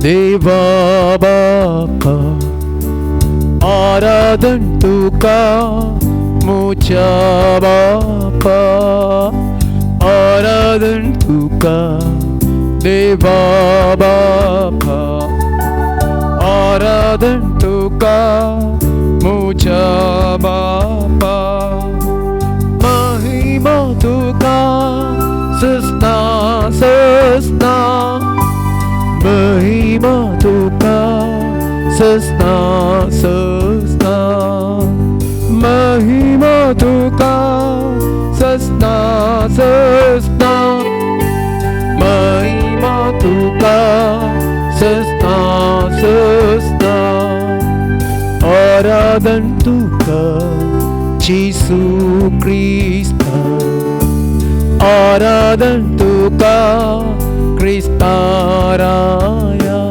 देवा बापा आराधन तुका मुच्या बापा आराधन तुका देवा बापा आराधन तुका मुच्या बापा महिमा तुका सस्ना सस्ना महिमा तुका सस्ना सस्ना महिमा तुका सस्ना सस्ना महिमा तुका सस्ना सस्ना आराधन तुका जेसू क्रिस्ता आराधन तुका क्रिस्ता राया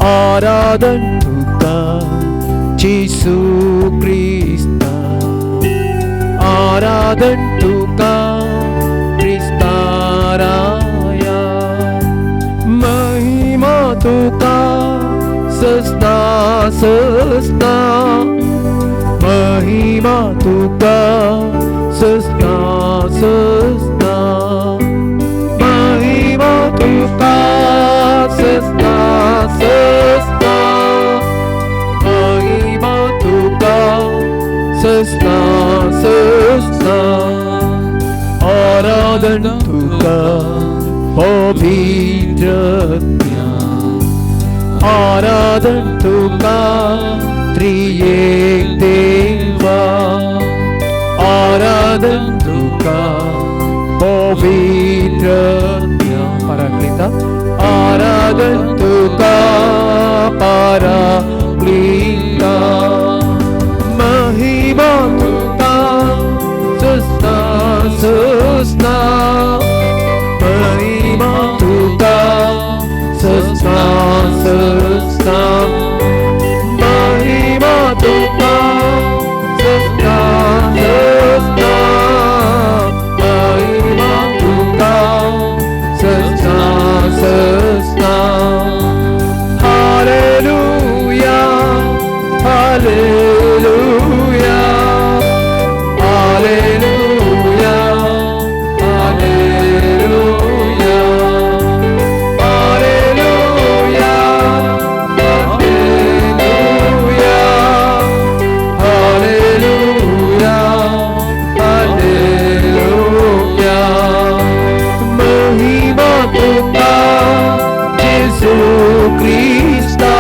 आराधन तुका जेसू क्रिस्ता आराधन तुका क्रिस्ता राया महिमा तुका सस्ना सस्ना महिमा तुका सस्ना सस्ना महिमा तुका सस्ना सस्ना महिमा तुका सस्ना सस्ना आराधन तुका पवित्र आराधन तुका त्रिएक देवा आराधन तुका पवित्र पराक्लिता आराधन तुका पराक्लिता महिमा तुका सस्ना सस्ना महिमा तुका सस्ना सस्ना महिमा तुका सस्ना सस्ना महिमा तुका सस्ना सस्ना hallelujah hallelujah hallelujah hallelujah hallelujah hallelujah hallelujah hallelujah महिमा तुका जेसू क्रिस्ता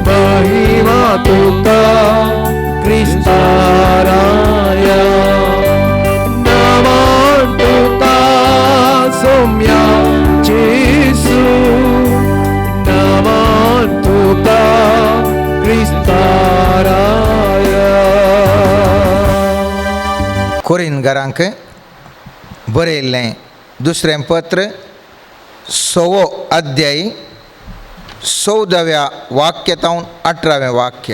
महिमा तुका क्रिस्ता राया नमन तुका सोम्या जेसू नमन तुका क्रिस्ता राया. कोरिनगरांक बरयल्लें दुसरें पत्र सवो अध्याय 14व्या वाक्य तावन 18वें वाक्य.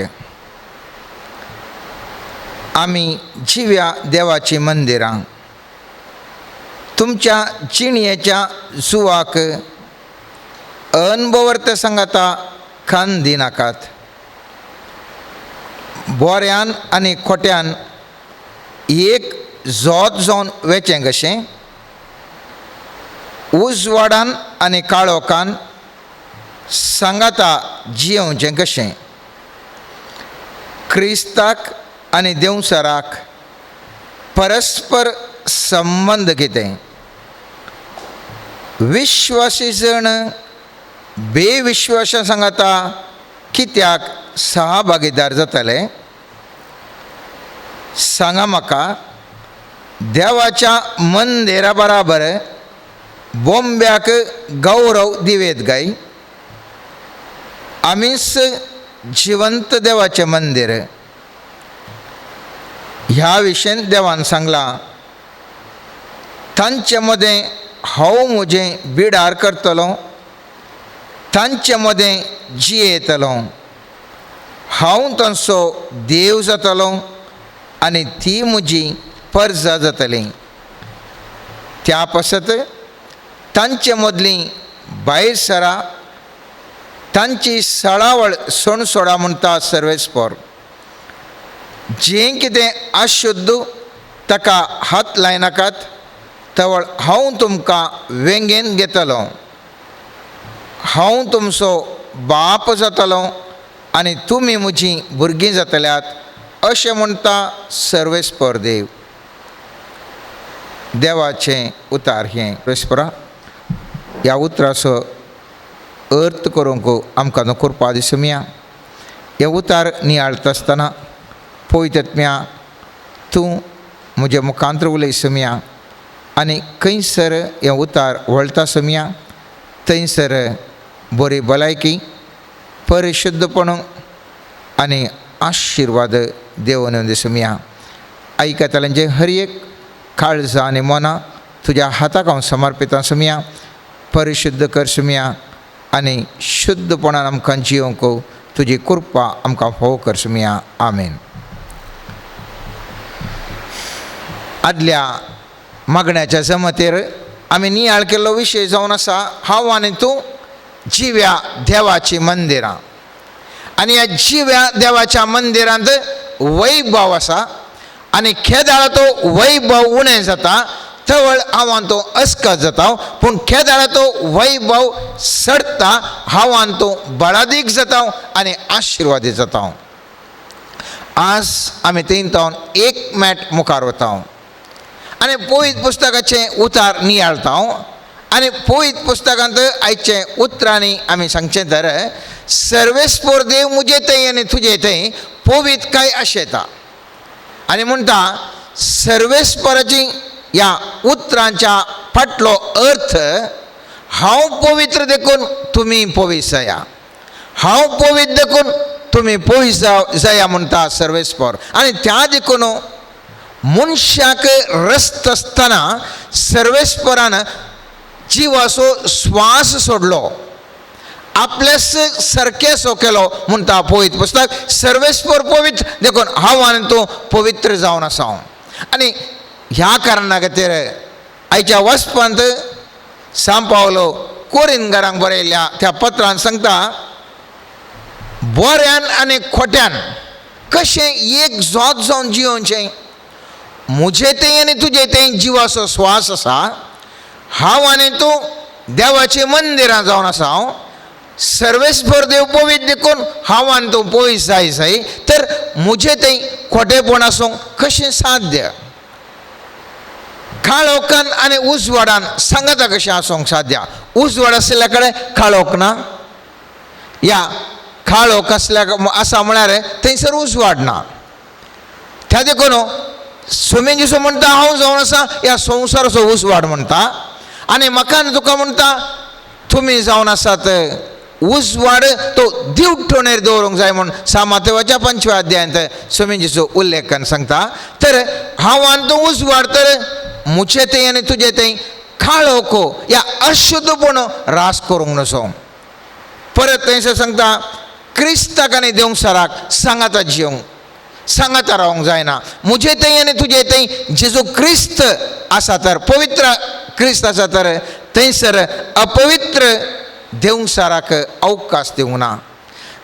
आमी जिव्या देवाचीं मंदिरां तुमच्या जिणयेच्या जुवाक अनभवर्त सांगाता खान दिनाकात. बोऱ्यान आनी खोट्यान एक जोत जावन वेचें कशें उजवाडान आनी काळोखान सांगाता जियोवचें कशें क्रिस्ताक आनी देंवसराक परस्पर संबंद कितें विश्वासी जण बेविश्वासा सांगाता कित्याक सहभागीदार जातले सांगा म्हाका. देवाच्या मंदिरा बराबर बोंब्याक गौरव दिवेत गाय. आमीच जिवंत देवाचें मंदिर. ह्या विशयन देवान सांगलां तांचे मदें हांव म्हजें बिडार करतलो तांचे मदें जियेतलो हांव तांचो देव जातलो आनी ती म्हजी परजा जातली. त्या पासत तांचे मदलीं भायर सरा तांची सळावळ सणसोडा म्हणटा सर्वेस्पर। जें कितें अशुद्ध ताका हात लायनाकात, तवळ हांव तुमकां वेंगेन घेतलो, हांव तुमचो बाप जातलो आनी तुमी म्हजीं भुरगीं जातल्यात, अशें म्हणटा सर्वेस्पर देव। देवाचें उतार हें सर्वेस्परा ह्या उतराचो अर्थ करूंक आमकां न्हू कृपा दिसुया। हे उतार नियाळता आसतना पवित्र आत्म्या तूं म्हज्या मुखांतर उलय सुमया आनी खंयसर हें उतार वळटा सुमया थंयसर बरी भलायकी, परिशुद्धपण आनी आशिर्वाद देवन दिसुया। आयकतल्यांचे हर एक काळजां आनी मनां तुज्या हाताक हांव समर्पितां सुमया, परिशुद्ध कर सुमया आनी शुद्धपणान आमकां जियोंक तुजी कृपा आमकां फावो कर सुमया। आमेन। आदल्या मागण्याच्या जमतेर आमी नियाळ केल्लो विशय जावन आसा हांव आनी तूं जिव्या देवाची मंदिरां, आनी ह्या जिव्या देवाच्या मंदिरांत वैभव आसा आनी खेदाळा तो वैभव उणें जाता तवळ हांव तो अस्कत जाता, पूण खेदाळा तो वैभव सडटा हांव तो बळादीक जाता आनी आशिर्वादी जाता। आज आमी थंय एक मॅट मुखार वता आनी पवित्र पुस्तकाचें उतार नियाळता आनी पवित्र पुस्तकांत आयचे उतरांनी आमी सांगचें तर सर्वेस्पर देव म्हजे थंय आनी तुजे थंय पवित्र काय आशेता आनी म्हणटा सर्वेस्पराची ह्या उतरांच्या फाटलो अर्थ हांव पवित्र देखून तुमी पवित्र जाया, हांव पवित्र देखून तुमी पवित्र जाया म्हणटा सर्वेस्पर। आनी त्या देखून मनशाक रस्त आसतना सर्वेस्परान जिवाचो श्वास सोडलो, आपल्याच सारकेसो केलो म्हणटा पवित्र पुस्तक। सर्वेस्पर पवित्र देखून हांव आनी तूं पवित्र जावन आसा। आनी ह्या कारणा खातीर आयच्या वचपांत सांव पावलो कोरिनगारांक बरयल्ल्या त्या पत्रान सांगता बऱ्यान आनी खोट्यान कशें एक जोत जावन जियोवचें, म्हजे थंय आनी तुजे थंय जिवाचो श्वास आसा, हांव आनी तूं देवाचीं मंदिरां जावन आसा, हांव सर्वेस्पर देव पवित्र देखून हांव आनी तूं पवित्र जाय जाय, तर म्हजे थंय खोटेपण आसूंक कशें साध्य? काळोखान आनी उजवाडान सांगाता कशें आसूंक साध्य? उजवाड आशिल्ल्या कडेन काळोख ना, या काळोख आसल्या आसा म्हळ्यार थंयसर उजवाड ना। त्या देखून स्वामी जेजू म्हणटा हांव जावन आसा ह्या संवसाराचो उजवाड म्हणटा आनी म्हाका आनी तुका म्हणटा तुमी जावन आसात उजवाड तो दिवटणेर दवरूंक जाय म्हूण सामातेवाच्या 5व्या अध्यायांत स्वामी जेजू उल्लेख करून सांगता। तर हांव आनी तूं उजवाड, तर म्हजे थंय आनी तुजे थंय काळोख या अशुद्धपण रास करूंक नसो। परत थंयसर सांगता क्रिस्ताक आनी देवसाराक सांगाता जियोंक, सांगाता रावंक जायना। म्हजे थंय आनी तुजे थंय जेजू क्रिस्त आसा तर पवित्र क्रिस्त आसा तर थंयसर अपवित्र देवसाराक अवकाश दिवंक ना।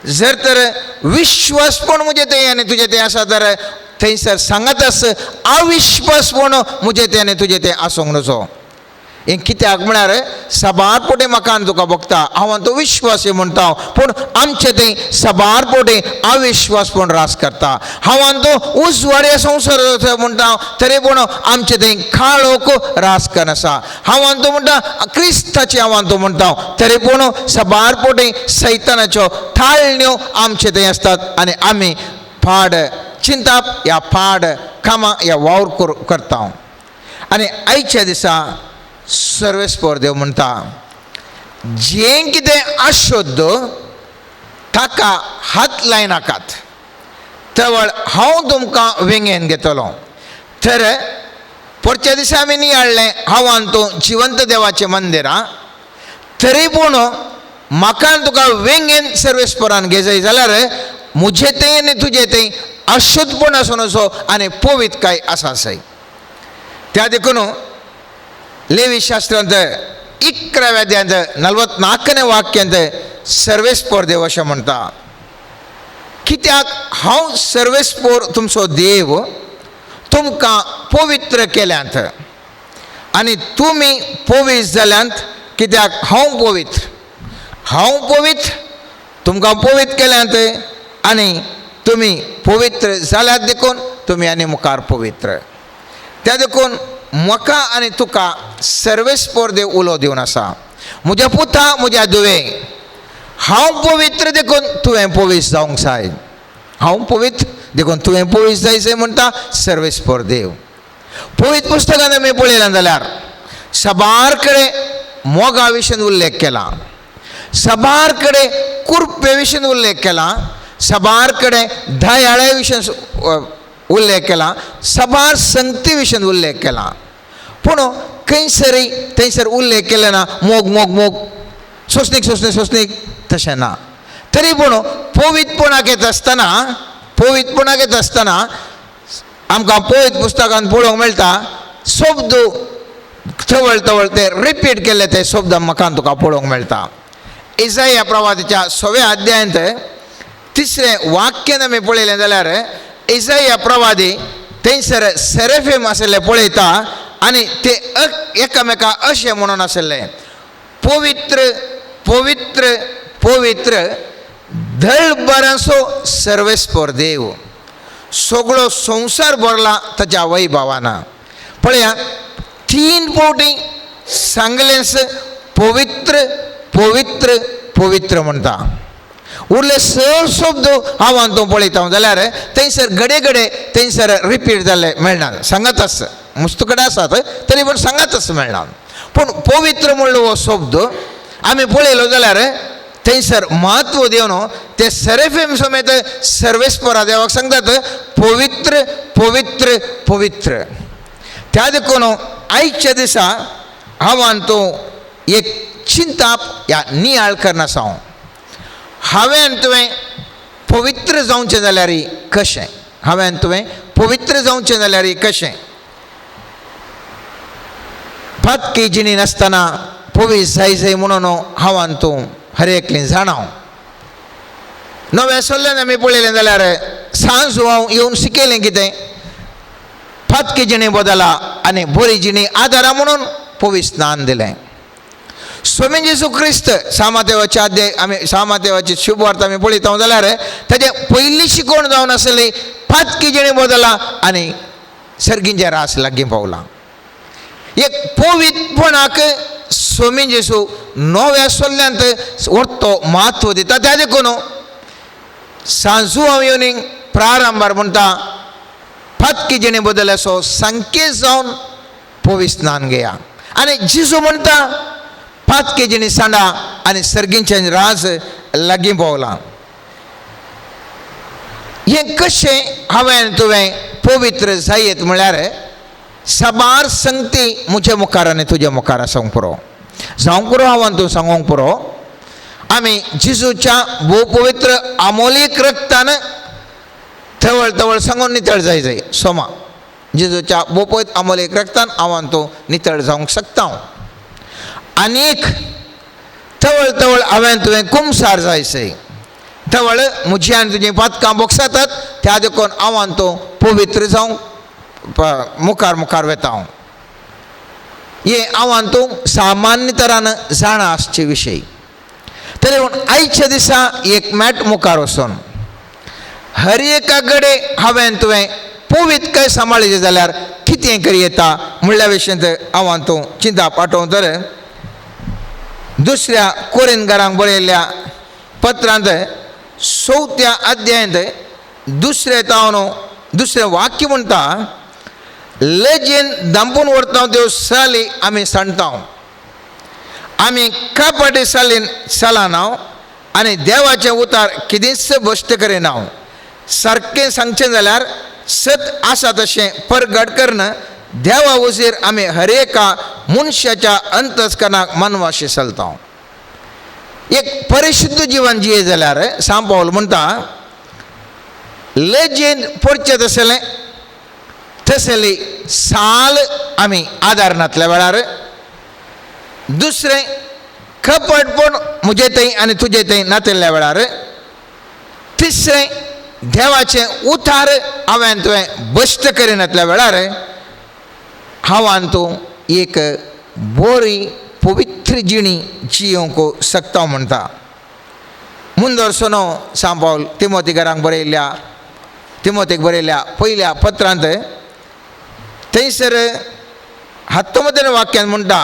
जर तर विश्वासपण म्हजे थंय आनी तुजे थंय आसा तर थंयसर सांगातास अविश्वासपण म्हजे थंय आनी तुजे थंय आसूंक नजो। हें कित्याक म्हळ्यार साबार पोटे म्हाका आनी तुका भोगता हांव आनी तो विश्वासी म्हणटा, पूण आमचे थंय साबार पोटे अविश्वासपण रास करता। हांव आनी तो उजवाड ह्या संवसार म्हणटा तरी पूण आमचे थंय काळोख रास करनासा। हांव आनी तो म्हणटा क्रिस्ताचे हांव आनी तो म्हणटा तरी पूण साबार पोटे सैतानाच्यो थाळण्यो आमचे थंय आसतात आनी आमी पाड चिंताप ह्या पाड कामां ह्या वावर करता। आनी आयच्या दिसा सर्वेस्पर देव म्हणटा जें कितें अशुद्ध ताका हात लायनाकात, तवळ हांव तुमकां वेंगेन घेतलो। तर परच्या दिसा आमी नियाळ्ळें हांव आनी तूं जिवंत देवाचें मंदिरां, तरी पूण म्हाका आनी तुका वेंगेन सर्वेस्परान घेजाय जाल्यार म्हजे थंय आनी तुजे थंय अशुद्धपण आसूं नजो आनी पवित्रकाय आसा जाय। त्या देखून लेवी शास्त्रांत 11व्या अध्यायांत 44 वाक्यांत सर्वेस्पोर देव अशें म्हणटा, कित्याक हांव सर्वेस्पोर तुमचो देव तुमकां पवित्र केल्यांत आनी तुमी पवित्र जाल्यांत, कित्याक हांव पवित्र. हांव पवित्र, तुमकां पवित्र केल्यांत आनी तुमी पवित्र जाल्यात देखून तुमी आनी मुखार पवित्र. त्या देखून म्हाका आनी तुका सर्वेस्पोर देव उलो दिवन आसा, म्हज्या पुता म्हज्या धुवे, हांव पवित्र देखून तुवें पवित्र जावंक जाय. हांव पवित्र देखून तुवें पवित्र जाय जाय म्हणटा सर्वेस्पोर देव. पवित्र पुस्तकान आमी पळयलें जाल्यार साबार कडेन मोगा विशीं उल्लेख केला, साबार कडेन कुरपे विशीं उल्लेख केला, साबार कडेन दयाळे विशीं उल्लेख केला, साबार संगती विशीं उल्लेख केला. पूण खंयसरय थंयसर उल्लेख केले ना मोग मोग मोग, सोंसणीक सोंसणीक सोंसणीक, तशें ना. तरी पूण पवित्रपणाक येता आसतना, पवित्रपणाक येता आसतना आमकां पवित्र पुस्तकान पळोवंक मेळटा शब्द तवळ तवळ ते रिपीट केल्ले ते शब्द म्हाका तुका पळोवंक मेळटा. इजाया प्रवादाच्या 6व्या अध्यायांत 3रें वाक्यान आमी पळयलें जाल्यार इजाया प्रवादी थंयसर सेरेफीम आशिल्ले पळयता आनी ते एकामेका अशें म्हणून आशिल्ले, पवित्र पवित्र पवित्र धळभरांचो सर्वेस्पोर देव, सगळो संवसार भरला ताच्या वैभवान. पळया 3 फावटी सांगलेंच पवित्र पवित्र पवित्र म्हणटा. उरले सर शब्द हांव तूं पळयता जाल्यार थंयसर घडये घडये थंयसर रिपीट जाल्ले मेळना, सांगत आस मुस्त कडेन आसात तरी पूण सांगत मेळना. पूण पवित्र म्हणलो हो शब्द आमी पळयलो जाल्यार थंयसर म्हत्व दिवन ते सेरेफीम समेत सर्वेस्पोरा देवाक सांगतात पवित्र पवित्र पवित्र. त्या देखून आयच्या दिसा हांव तूं एक चिंताप ह्या नियाळ करनासा हांव, हांवें तुवें पवित्र जावचें जाल्यार कशें, हांवें तुवें पवित्र जावचें जाल्यार कशें? पातकी जिणी नासतना पवित्र जाय जाय म्हणून हांव तूं हर एकली जाणा. नव्या सल्ल्यान आमी पळयलें जाल्यार सांज हांव येवन शिकयलें कितें, पातकी जिणी बदला आनी बरी जिणी आदारा म्हणून पवित्र स्नान दिलें. स्वामी जेजू क्रिस्त सामादेवाच्या अध्याय आमी सामादेवाची शुभवार्ता आमी पळयता जाल्यार ताजें पयली शिकवण जावन आसली पातकी जिणी बदला आनी सर्गींचे रास लागीं पावला. एक पवित्रपणाक स्वामी जेजू नव्या सल्ल्यांत व्हडतो म्हत्व दिता. त्या देखून सांजू हांव येवन प्रारंभार म्हणटा पातकी जिणे बदल असो संकेत जावन पवित्र स्नान घेया. आनी जेजू म्हणटा पातकी जिणी सांडा आनी सर्गींचें राज लागीं पावलां. हें कशें हांवें तुवें पवित्र जायत म्हळ्यार साबार संगती म्हजे मुखार आनी तुज्या मुखार आसूंक पुरो, जावंक पुरो, हांव तूं सांगूंक पुरो. आमी जेजूच्या भोव पवित्र आमोलीक रक्तान तवळ तवळ सांगून नितळ जाय जाय सोमा. जेजूच्या भोव पवित्र आमोलीक रक्तान हांव तूं नितळ जावंक शकता. आनीक तवळ तवळ हांवें तुवें कुमसार जाय सय, तवळ म्हजी आनी तुजी पातकां बोगसातात, त्या देखून हांव तूं पवित्र जावंक मुखार मुखार वेता हांव. हे हांव तूं सामान्य तरान जाणा आसचे विशय. तरी पूण आयच्या दिसा एक मॅट मुखार वचून हर एका कडेन हांवें तुवें पवित्र काय सांबाळचें जाल्यार कितें करी येता म्हणल्या विशयांत हांव तूं चिंता पाठोवं. तर दुसऱ्या कोरिनकारांक बरयल्ल्या पत्रांत 4थ्या अध्यायांत 2 तावन 2 वाक्य म्हणटा, लजेन दांपून व्हरता त्यो साली आमी सांडता, आमी कपटी सालीन चलना आनी देवाचें उतार कितेंच भश्ट करिना. सारकें सांगचें जाल्यार सत आसा तशें परगट करून देवा वजीर आमी हर एका मनशाच्या अंतस्करणाक मानवाशी चलता. एक परिशुद्ध जिवन जिये जाल्यार सांव पावल म्हणटा लजेन पडचें तसलें तसली साल आमी आदार नातल्या वेळार दुसरें कपटपण म्हजे थंय आनी तुजे थंय नातिल्ल्या वेळार, तिसरें देवाचें उतार हांवें तुवें बश्ट करिनातल्या वेळार हांव तूं एक बरी पवित्र जिणी जियोंक शकता म्हणटा. मुंदरसोनो सांपावल तिमोतीकरांक बरयल्ल्या तिमोतीक बरयल्ल्या पयल्या पत्रांत थंयसर 19 वाक्यान म्हणटा,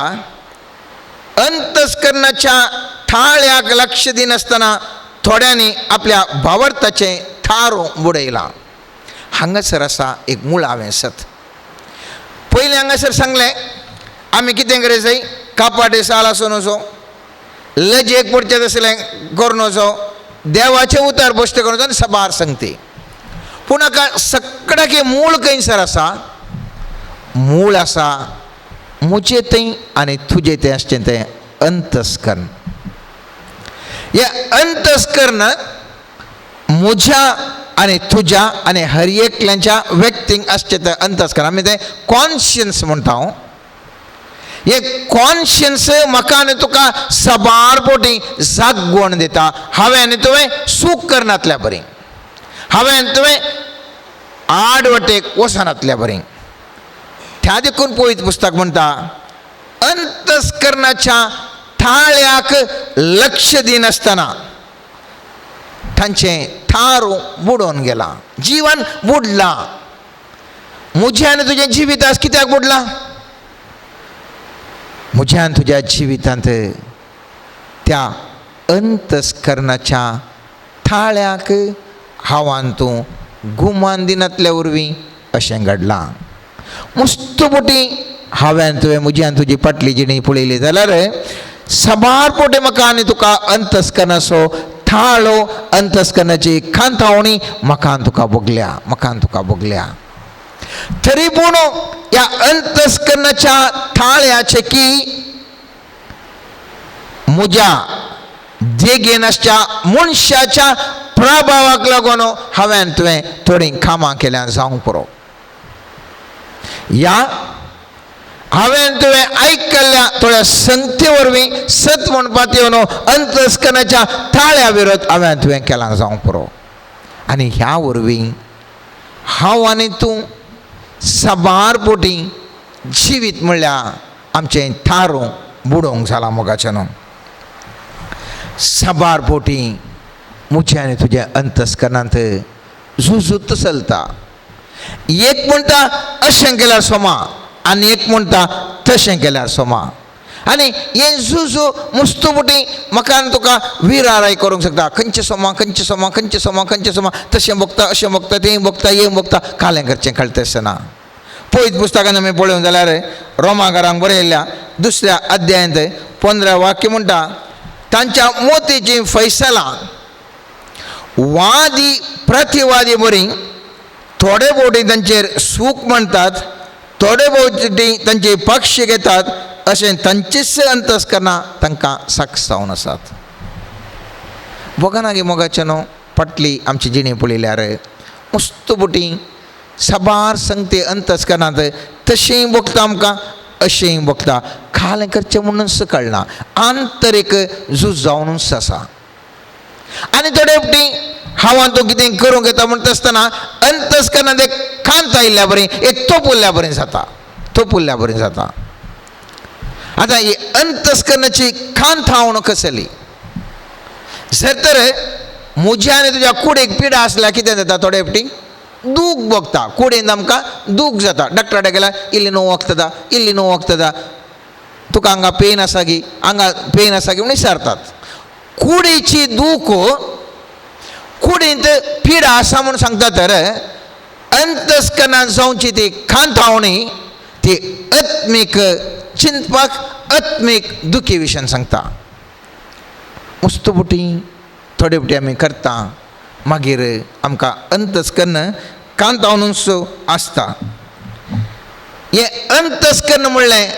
अंतस्करणाच्या थाळ्याक लक्ष दिनासतना थोड्यांनी आपल्या भावार्थाचें थारो बुडयलां. हांगासर आसा एक मुळावें सत. पयलीं हांगासर सांगलें आमी कितें करूं जाय, कापाटे साल आसूं नजो, लजेक पडचें तसलें करूं नजो, देवाचें उतार बश्ट करूं नजो आनी सबार सांगती. पूण हाका सगळ्याक मूळ खंयसर आसा, मूळ आसा म्हजे थंय आनी तुजे थंय आसचें तें अंतस्कर्ण. हें अंतस्कर्ण म्हज्या आनी तुज्या आनी हर एकल्याच्या व्यक्तींक आसचें तें अंतस्कर्ण, आमी तें कॉन्शियन्स म्हणटा. हें कॉन्शियन्स म्हाका आनी तुका सबार पोटी जागवण दिता. हांवें आनी तुवें सूख करनातल्या बरी, हांवें आनी तुवें आड वाटेक वचनातल्या बरी. त्या देखून पवित्र पुस्तक म्हणटा, अंतस्कर्णाच्या थाळ्याक लक्ष दिनासतना तांचें थारो बुडोवन गेलां, जिवन बुडलां. म्हजें आनी तुजें जिवीत आज कित्याक बुडलां? म्हज्या आनी तुज्या जिवितांत त्या अंतस्कर्णाच्या थाळ्याक हांवान तूं गुमान दिनातल्या वरवीं अशें घडलां. मुस्त पोटी हांवें तुवें म्हजी आनी तुजी फाटली जिणी पळयली जाल्यार साबार पोटी म्हाका आनी तुका अंतस्कर्णाचो थाळो, अंतस्कर्णाची खांतावणी म्हाका आनी तुका भोगल्या, म्हाका आनी तुका भोगल्या. तरी पूण ह्या अंतस्कर्णाच्या थाळ्याचे की म्हज्या देगेन आसच्या मनशाच्या प्रभावाक लागून हांवें तुवें थोडीं कामां केल्यां जावंक पुरो. ह्या हांवें तुवें आयकल्ल्या थोड्या संगती वरवीं सत म्हणपाक येवन अंतस्कर्णाच्या थाळ्या विरोध हांवें तुवें केलां जावंक पुरो. आनी ह्या वरवीं हांव आनी तूं साबार पोटी जिवीत म्हणल्यार आमचें थारो बुडोवंक जालां मोगाचें न्हू. साबार पोटी म्हज्या आनी तुज्या अंतस्कर्णांत झुजूत चलता. एक म्हणटा अशें केल्यार सोमा आनी एक म्हणटा तशें केल्यार सोमा. आनी हें झुजू मुस्तुपुटी म्हाका आनी तुका विराराय करूंक शकता. खंयचें सोमा, खंयचें सोमा, खंयचें सोमा, खंयचें सोमा, तशें भोगता, अशें भोगता, तें भोगता, हें भोगता, कालें करचें कळटा आसतना. पयत पुस्तकान आमी पळोवंक जाल्यार रोमाकारांक बरयल्ल्या 2 अध्यायांत 15 वाक्य म्हणटा, तांच्या मोतीचीं फैसलां वादी प्रतिवादी बरी थोडे भोवटी तांचेर सूख म्हणटात, थोडे भोवटी तांचे पक्ष घेतात, अशें तांचीच अंतस्करणां तांकां साक्ष जावन आसात. बघा गे मोगाचें न्हू, फाटली आमची जिणी पळयल्यार मस्त बोटी साबार संगते अंतस्करणांत तशेंय भोगता आमकां, अशेंय भोगता, खालें करचें म्हणून कळना, आंतरीक झूज जावनूच आसा. आनी थोडे फावटी हांव तूं कितें करूंक येता म्हणटा आसतना अंतस्करणांत एक खांत आयिल्ल्या बरी, एक तोपुल्ल्या बरी जाता, तोपुल्ल्या बरी जाता. आतां ही अंतस्करणाची खांत हांव कसली? जर तर म्हज्या आनी तुज्या कुडीक पिडा आसल्यार कितें जाता? थोडे फावटी दूख भोगता, कुडीन आमकां दूख जाता. डॉक्टरा कडेन गेल्यार इल्ली णव वखदां, इल्ली णव वखदां, तुका हांगा पेन आसा की, हांगा पेन आसा की म्हूण विचारतात. कुडीची दूख, कुडींत पिडा आसा म्हूण सांगता, तर अंतस्करणान जावची ती खांतावणी ती आत्मीक चिंतपाक, आत्मीक दुखी विशयान सांगता. मुस्त बुटी थोडे फावटी आमी करता, मागीर आमकां अंतस्कर्ण कांतावनूच आसता. हें अंतस्कर्ण म्हणलें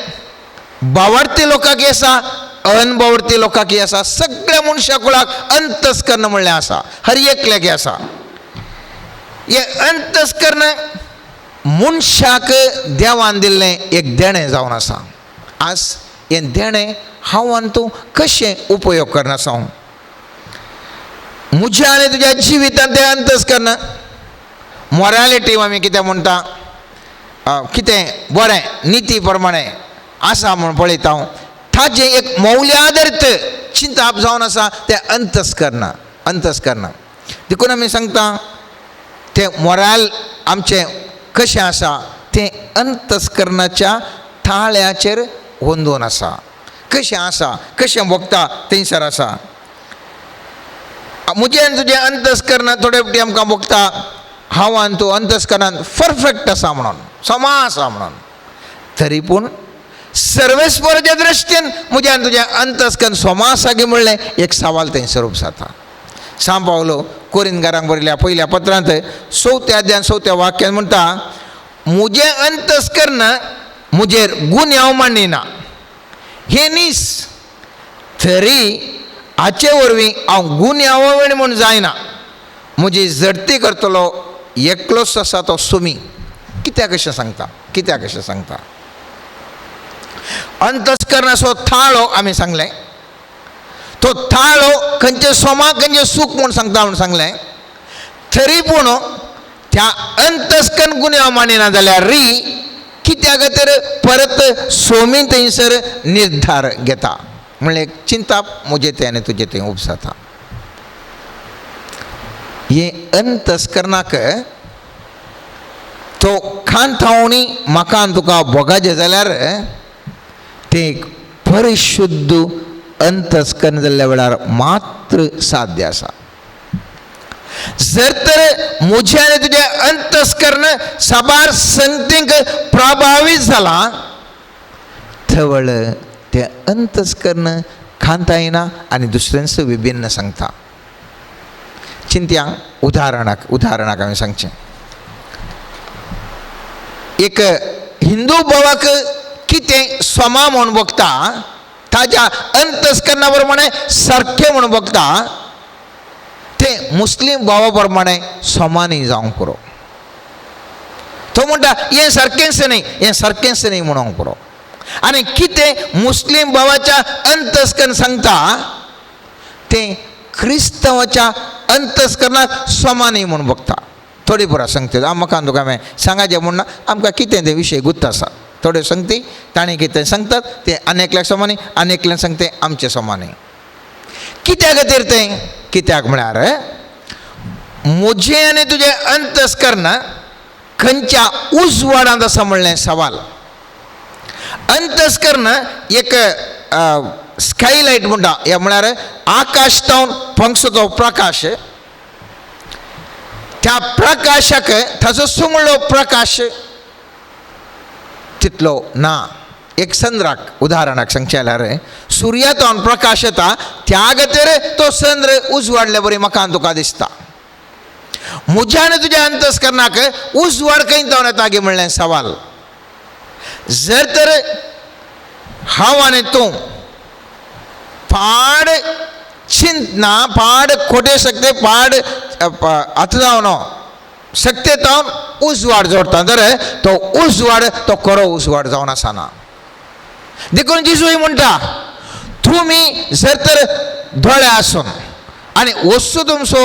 बावडती लोकांक आसा, अनबावडती लोकांक आसा, सगळ्या मनशा कुळाक अंतस्कर्ण म्हणलें आसा, हर एकल्याक आसा. हें अंतस्कर्ण मनशाक देवान दिल्लें एक देणें जावन आसा. आज हें देणें हांव आनी तूं कशें उपयोग करना आसा. म्हज्या आनी तुज्या जिवितांत तें अंतस्कर्ण मोरालिटी आमी कितें म्हणटा, कितें बरें निती प्रमाणे आसा म्हूण पळयता हांव, ताजें एक मौल्यादर्थ चिंताप जावन आसा तें अंतस्कर्ण अंतस्कर्ण. देखून आमी सांगता तें मोराल आमचें कशें आसा तें अंतस्कर्णाच्या थाळ्याचेर अंदून आसा. कशें आसा कशें भोगता थंयसर आसा. म्हजें आनी तुजें अंतस्कर्ण थोडे फावटी आमकां भोगता हांव आनी तूं अंतस्कर्णान परफेक्ट आसा म्हणून, समा आसा म्हणून, तरी पूण सर्वेस्पराच्या दृश्टीन म्हजें आनी तुजें अंतस्कर्ण समा आसा की म्हणलें एक सवाल थंयसर उपजाता. सांव पावलो कोरिंदकारांक बरयल्या पयल्या पत्रांत 4थ्या अध्यायान 4थ्या वाक्यान म्हणटा, म्हजें अंतस्कर्ण म्हजेर गुन्यांव मांडिना हें न्हीस, तरी हाचे वरवीं हांव गुन्यांव म्हूण जायना, म्हजी झडती करतलो एकलोच आसा तो सुमी. कित्याक अशें सांगता, कित्याक अशें सांगता? अंतस्कर्णाचो थाळो आमी सांगलें, तो थाळो खंयचे सोमा खंयचे सूख म्हूण सांगता म्हूण सांगलें, तरी पूण त्या अंतस्कर्ण गुन्यांव मानिना जाल्यार री कित्याक खातीर परत सोमी थंयसर निर्धार घेता म्हणल्यार चिंताप म्हजें तें आनी तुजें तें उपजाता. हें अंतस्कर्णाक तो खांथावणी म्हाका आनी तुका भोगाचें जाल्यार तें एक परिशुद्ध अंतस्कर्ण जाल्ल्या वेळार मात्र साध्य आसा. जर तर म्हजें आनी तुजें अंतस्कर्ण साबार संगतींक प्रभावीत जालां थवळ तें अंतस्कर्ण खांता येना आनी दुसऱ्यांचो विभिन्न सांगता. चिंत्या उदाहरणाक उदाहरणाक हांवें सांगचें, एक हिंदू भावाक कितें समा म्हूण भोगता ताज्या अंतस्कर्णा प्रमाणे सारकें म्हूण भोगता तें मुस्लीम भावा प्रमाणे समा न्ही जावंक पुरो. तो म्हणटा हें सारकेंच न्ही, हें सारकेंच न्ही म्हणूंक पुरो. आनी कितें मुस्लीम भावाच्या अंतस्कर्ण सांगता तें क्रिस्तांवाच्या अंतस्कर्णाक समा न्ही म्हूण भोगता. थोडी पुरा सांगता म्हाका तुका हांवें सांगाचें म्हूण ना, आमकां कितें तें विशय गुत्त आसा. थोडे सांगती ताणें कितें सांगतात तें आनी एकल्याक समा न्ही, आनी एकल्यान सांगते आमचें समा न्ही. कित्या खातीर तें? कित्याक म्हळ्यार म्हजें आनी तुजें अंतस्कर्ण खंयच्या उजवाडांत आसा म्हणलें सवाल. अंतस्कर्ण एक स्कायलायट म्हणटा, ह्या म्हळ्यार आकाश तावन पंक्षो तो प्रकाश, त्या प्रकाशाक ताचो सुंगळो प्रकाश तितलो ना. एक चंद्राक उदाहरणाक सांगचें जाल्यार सुर्या तावन प्रकाश येता त्या खातीर तो चंद्र उजवाडले बरी म्हाका तुका दिसता. म्हज्या आनी तुज्या अंतस्कर्णाक उजवाड खंय जावन येता गी म्हणलें सवाल. जर तर हांव आनी तूं पाड चिंतना पाड खोटे शकते पाड आतां जावन शक्ते तावन उजवाड जोडटा तर तो उजवाड तो खरो उजवाड जावन आसना. देखून जेजूय म्हणटा तुमी जर तर दोळे आसून आनी वस्तू तुमचो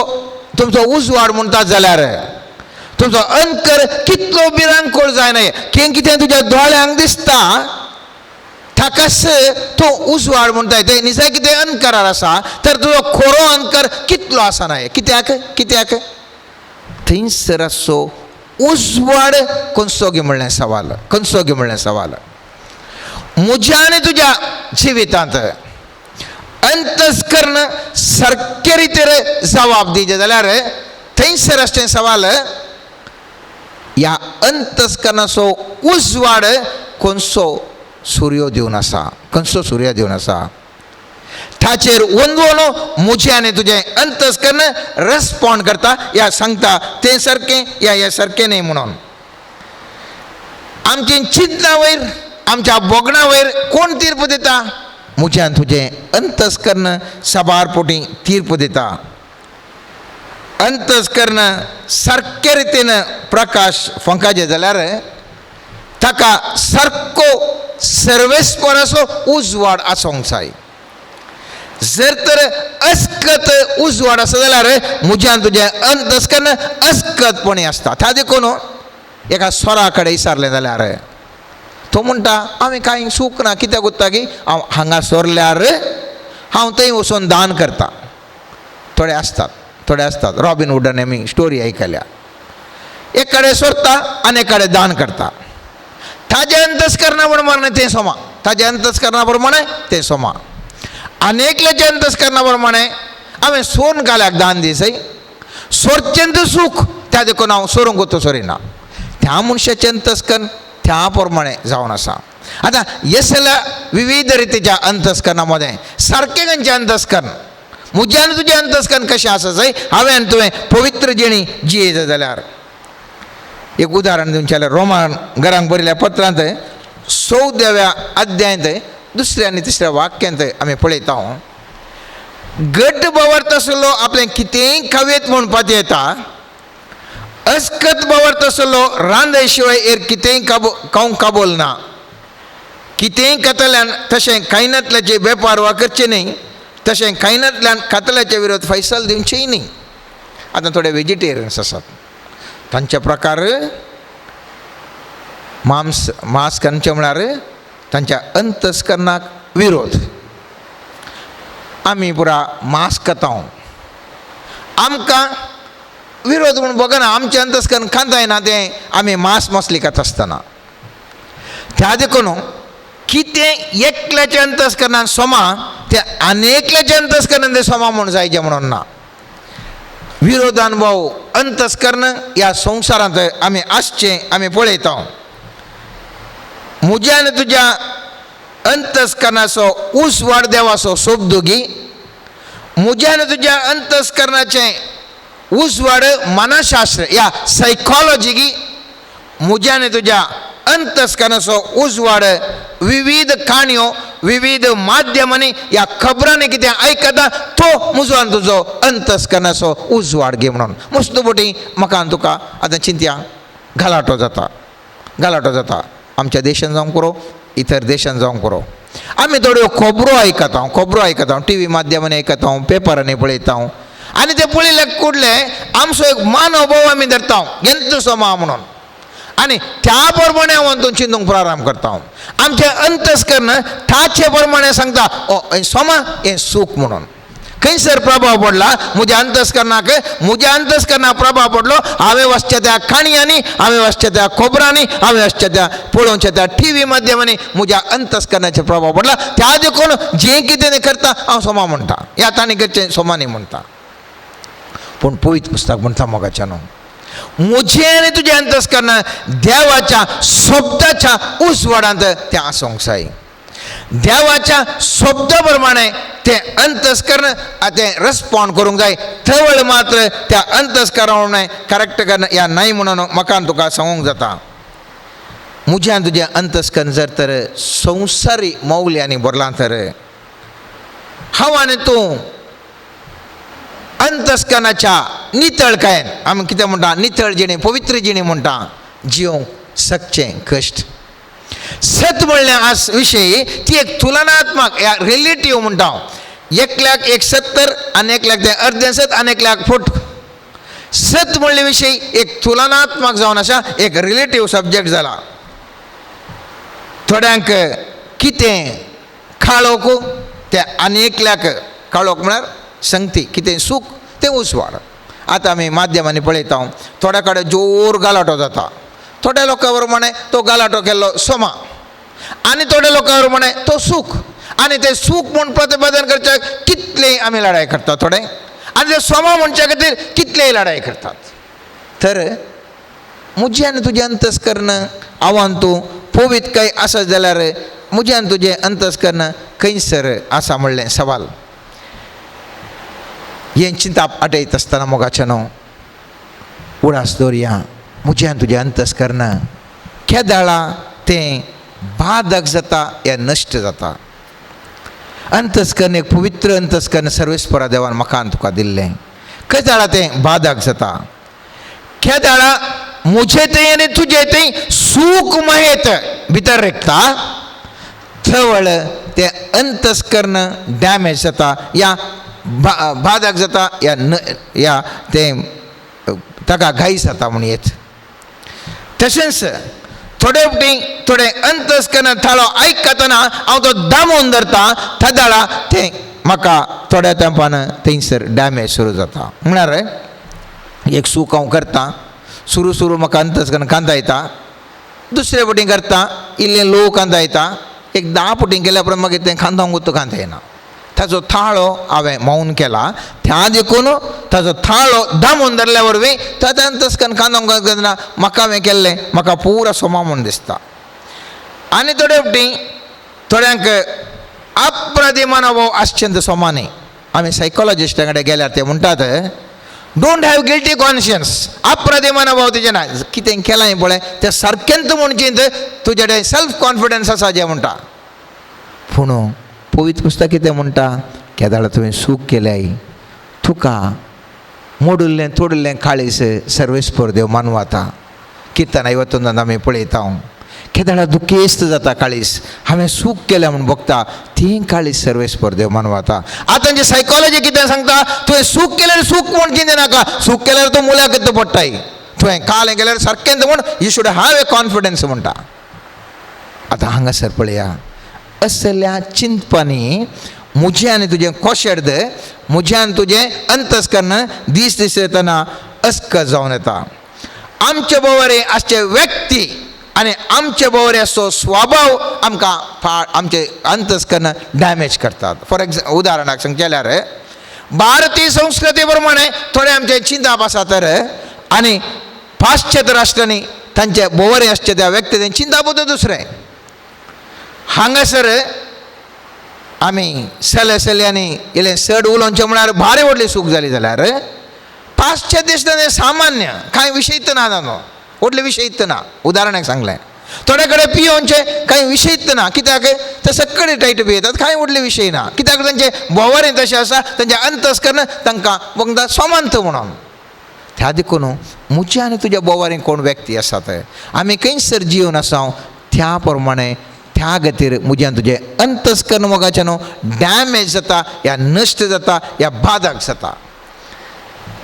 तुमचो उजवाड म्हणटा जाल्यार तुमचो अंकर कितलो भिरांकूळ जायना, कितें कितें तुज्या दोळ्यांक दिसता ताकाच तो उजवाड म्हणटा तें निजाय कितें अंकरार आसा तर तुजो खरो अंकर कितलो आसना. कित्याक कित्याक थंयसर आसचो उजवाड खंयचो गी म्हणलें सवाल, खंयचो गी म्हणलें सवाल. म्हज्या आनी तुज्या जिवितांत अंतस्कर्ण सारके रितीर जबाब दिवचें जाल्यार थंयसर आसचें सवाल ह्या अंतस्कर्णाचो उजवाड खंयचो सूर्य दिवन आसा, खंयचो सूर्य दिवन आसा ताचेर वंदोवन म्हजें आनी तुजें अंतस्कर्ण रेस्पोंड करता या सांगता तें सारकें या हें सारकें न्ही म्हणून. आमची चिंतना वयर आमच्या भोगणा वयर कोण तीर्प दिता? म्हजें आनी तुजें अंतस्कर्ण साबार पोटी तीर्प दिता. अंतस्कर्ण सारके रितीन प्रकाश फंकाचें जाल्यार ताका सारको सर्वेस्पराचो उजवाड आसूंक जाय. जर तर अस्कत उजवाड आसा जाल्यार म्हज्यान तुजें अंतस्कर्ण अस्कतपणी आसता. त्या देखून एका स्वरा कडेन विचारलें जाल्यार तो म्हणटा हांवें कांय सूख ना, कित्याक उत्ता की हांव हांगा सोरल्यार हांव थंय वचून दान करता. थोडे आसतात, थोडे आसतात रॉबिन हुडान आमी स्टोरी आयकल्या, एक कडेन सोरता आनी एक कडेन दान करता. ताजें अंतस्करणा प्रमाणे तें सोमा, ताजें अंतस्करणा प्रमाणे तें सोमा. आनी एकल्याच्या अंतस्करणा प्रमाणे हांवें सोन काल्याक दान दिसय, सोरचें तर सूख, त्या देखून हांव सोरूंक वता सोरिना. त्या मनशाचें अंतस्करण त्या प्रमाणे जावन आसा. आतां हे सगळ्या विविध रितीच्या अंतस्करणा मदें सारकें खंयचें अंतस्करण, म्हजें आनी तुजें अंतस्करण कशें आसा जाय, हांवें आनी तुवें पवित्र जिणी जियेता जाल्यार. एक उदाहरण दिवचें जाल्यार रोमान घरांक बरयल्ल्या पत्रांत 14व्या अध्यायांत दुसऱ्या आनी तिसऱ्या वाक्यांत आमी पळयता, घट बावर्त आसलो आपलें कितेंय खावयेत म्हणपाचें येता, अस्कत बावर्त आसलो रांदय शिवाय हेर कितेंय खावंक काबोल ना, कितेंय खातल्यान तशें खायनातल्याचे वेपार वा करचें न्ही, तशें खायनातल्यान खातल्याचे विरोध फैसल दिवचेय न्ही. आतां थोडे वेजिटेरियन्स आसात, तांचे प्रकार मांस मांस खांचे म्हळ्यार तांच्या अंतस्करणाक विरोध. आमी पुरा मांस खाता, आमकां विरोध म्हूण बगना, आमचें अंतस्करण खाताय ना तें आमी मांस मसली खाता आसतना. त्या देखून कितें एकल्याच्या अंतस्करणान सोमा तें आनी एकल्याच्या अंतस्करणान तें सोमा म्हूण जायचें म्हणून ना. विरोधान भाव अंतस्करण ह्या संवसारांत आमी आसचें आमी पळयता. म्हज्या आनी तुज्या अंतस्करणाचो उजवाड देवाचो सोबदुगी, म्हज्या आनी तुज्या अंतस्करणाचें उजवाड मनशास्त्र या सायकोलॉजी, म्हज्या आनी तुज्या अंतस्करणाचो उजवाड विविध काणयो विविध माध्यमांनी ह्या खबरांनी कितें आयकता तो म्हजो आनी तुजो अंतस्करणाचो उजवाड घे म्हणून. मस्त बोटी म्हाका आनी तुका आतां चिंतया, गलाटो जाता, गलाटो जाता आमच्या देशान जावंक पुरो, इतर देशान जावंक पुरो. आमी थोड्यो खबरो आयकता, खबरो आयकता, टी व्ही माध्यमांनी आयकता, पेपरांनी पळयता, आनी ते पळयले कुडले आमचो एक मानवभाव आमी धरता घेतलो सोमा म्हणून, आनी त्या प्रमाणे हांव अंतून चिंतूंक प्रारंभ करता. आमचें अंतस्करण ताचे प्रमाणे सांगता ओ हें सोमा हें सूख म्हणून. खंयसर प्रभाव पडला म्हज्या अंतस्करणाक, म्हज्या अंतस्करणाक प्रभाव पडलो हांवें वचच्या त्या काणयांनी, हांवें वचच्या त्या खबरांनी, हांवें वचच्या त्या पळोवच्या त्या टी व्ही माध्यमांनी म्हज्या अंतस्करणाचेर प्रभाव पडला. त्या देखून जें कितें तें करता हांव सोमा म्हणटा, ह्या ताणें करचें सोमा न्ही म्हणटा. पूण पवित्र पुस्तक म्हणटा मोगाच्या न्हू, म्हजें आनी तुजें अंतस्करण देवाच्या शब्दाच्या उजवाडांत तें आसूंक जाय. देवाच्या शब्दा प्रमाणे तें अंतस्करण तें रेस्पॉन्ड करूंक जाय. थवळ मात्र त्या अंतस्करणा करेक्ट करणं या नाही म्हणून म्हाका तुका सांगूंक जाता. म्हजें आनी तुजें अंतस्करण जर तर संवसारी मौल्यांनी भरलां तर हांव आनी तूं अंतस्करणाच्या नितळकायेन आमी कितें म्हणटा, नितळ जिणे पवित्र जिणे म्हणटा, जिवंक सकचें कश्ट. सत म्हणलें आस विशयी ती एक तुलनात्मक या रिलेटीव म्हणटा हांव. एकल्याक एक 70 आनी एकल्याक तें अर्दें सत आनी एकल्याक फुट. सत म्हणले विशयी एक तुलनात्मक जावन आसा, एक रिलेटीव सब्जेक्ट जाला. थोड्यांक कितें काळोख तें आनी एकल्याक काळोख म्हळ्यार संगती, कितें सूख तें उजवाड. आतां आमी माध्यमांनी पळयता, थोड्या कडेन जोर गलाटो जाता, थोड्या लोकां प्रमाणे तो गलाटो केल्लो सोमा, आनी थोड्या लोकां प्रमाणे तो सूख, आनी तें सूख म्हूण प्रतिपादन करच्याक कितलेय आमी लढाय करतात थोडे, आनी ते सोमा म्हणच्या खातीर कितलेय लढाय करतात. तर म्हजें आनी तुजें अंतस्करण आव्हान तूं पवित्र काय आसत जाल्यार म्हजें आनी तुजें अंतस्करण खंयसर आसा म्हणलें सवाल. हें चिंताप आटयत आसतना मोगाचें न्हू उडास दवरया, म्हजें आनी तुजें अंतस्करण केदाळा तें बाधक जाता या नश्ट जाता. अंतस्करण एक पवित्र अंतस्करण सर्वेस्परा देवान म्हाका आनी तुका दिल्लें, केदाळा तें बाधक जाता, केदाळा म्हजे थंय आनी तुजे थंय सूख महेत भितर रेखता, थवळ तें अंतस्कर्ण डॅमेज जाता या बाधक जाता या न या तें ताका घाई जाता म्हूण येत. तशेंच थोडे फावटी थोडे अंतस्कर्ण थाळो आयकतना हांव तो दामून धरता तेदाळा तें म्हाका थोड्या तेंपान थंयसर डॅमेज सुरू जाता. म्हळ्यार एक सूख हांव करता, सुरू सुरू म्हाका अंतस्कर्ण कांदा येता, दुसरे फावटी करता इल्लें लो कांदा येता, एक 10 फावटी केल्या उपरांत मागीर तें खांदांक कांदा येना. ताचो थाळो हांवें मौन केला, त्या देखून ताचो थाळो दामून धरल्या वरवीं ताच्या अंतस्कर्ण खांदोंक ना म्हाका हांवें केल्लें म्हाका पुरा सोमा म्हूण दिसता. आनी थोडे फावटी थोड्यांक अपराधी मनोभाव आसचें सोमा न्ही. आमी सायकोलॉजिस्टा कडेन गेल्यार ते म्हणटात don't have guilty conscience, अपराधी मनोभाव तुजें ना, कितें केलां पळय तें सारकेंच म्हूण चिंत, तुजे कडेन सेल्फ कॉन्फिडन्स आसा जें म्हणटा. पूण पवित्र पुस्तक कितें म्हणटा, केदाळा तुवें सूख केल्याय तुका मोडिल्लें तोडिल्लें काळीस सर्वेस्पर देव मानवाता. किर्तनां वतून आमी पळयता केदाळा दुखेस्त जाता काळीस, हांवें सूख केलें म्हूण भोगता, ती काळीस सर्वेस्पर देव मानवाता. आतां जे सायकोलॉजी कितें सांगता, तुवें सूख केल्यार सूख म्हूण चिंते नाका, सूख केल्यार तूं मुल्याक तूं पडटाय, तुवें काल केल्यार सारकें म्हूण you should have a confidence म्हणटा. आतां हांगासर पळया असल्या चिंतपांनी म्हजें आनी तुजें कोशेर्द, म्हजें आनी तुजें अंतस्कर्ण दीस दीस येतना अस्क जावन येता. आमचे बोवरे आसचे व्यक्ती आनी आमचे बोवरे आसचो स्वभाव आमकां आमचे अंतस्कर्ण डॅमेज करतात. फॉर उदाहरणाक सांगचें जाल्यार भारतीय संस्कृती प्रमाणे थोडे आमचे चिंताप आसा तर आनी पाश्चात्य राष्ट्रांनी तांचे बोवरे आसचे त्या व्यक्ती चिंताप दुसरें. हांगासर आमी सले सल्यांनी इल्लें चड उलोवचें म्हळ्यार भारी व्हडली सूख जाली जाल्यार पाश्चात्य देशांत सामान्य कांय विशयत ना जालो व्हडले विशयत ना. उदाहरणाक सांगलें थोडे कडेन पियोवचें कांय विशयत ना, कित्याक ते सगळे टायट पियेतात, कांय व्हडले विशय ना, कित्याक तांचे बोवारे तशें आसा, तांचें अंतस्कर्ण तांकां वखदां सोमांत म्हणून. त्या देखून म्हज्या आनी तुज्या बोवारे कोण व्यक्ती आसात आमी खंयसर जिवन आसा त्या प्रमाणे त्या खातीर म्हज्यान तुजें अंतस्कर्ण मोगाचें न्हू डॅमेज जाता या नश्ट जाता या बाधक जाता.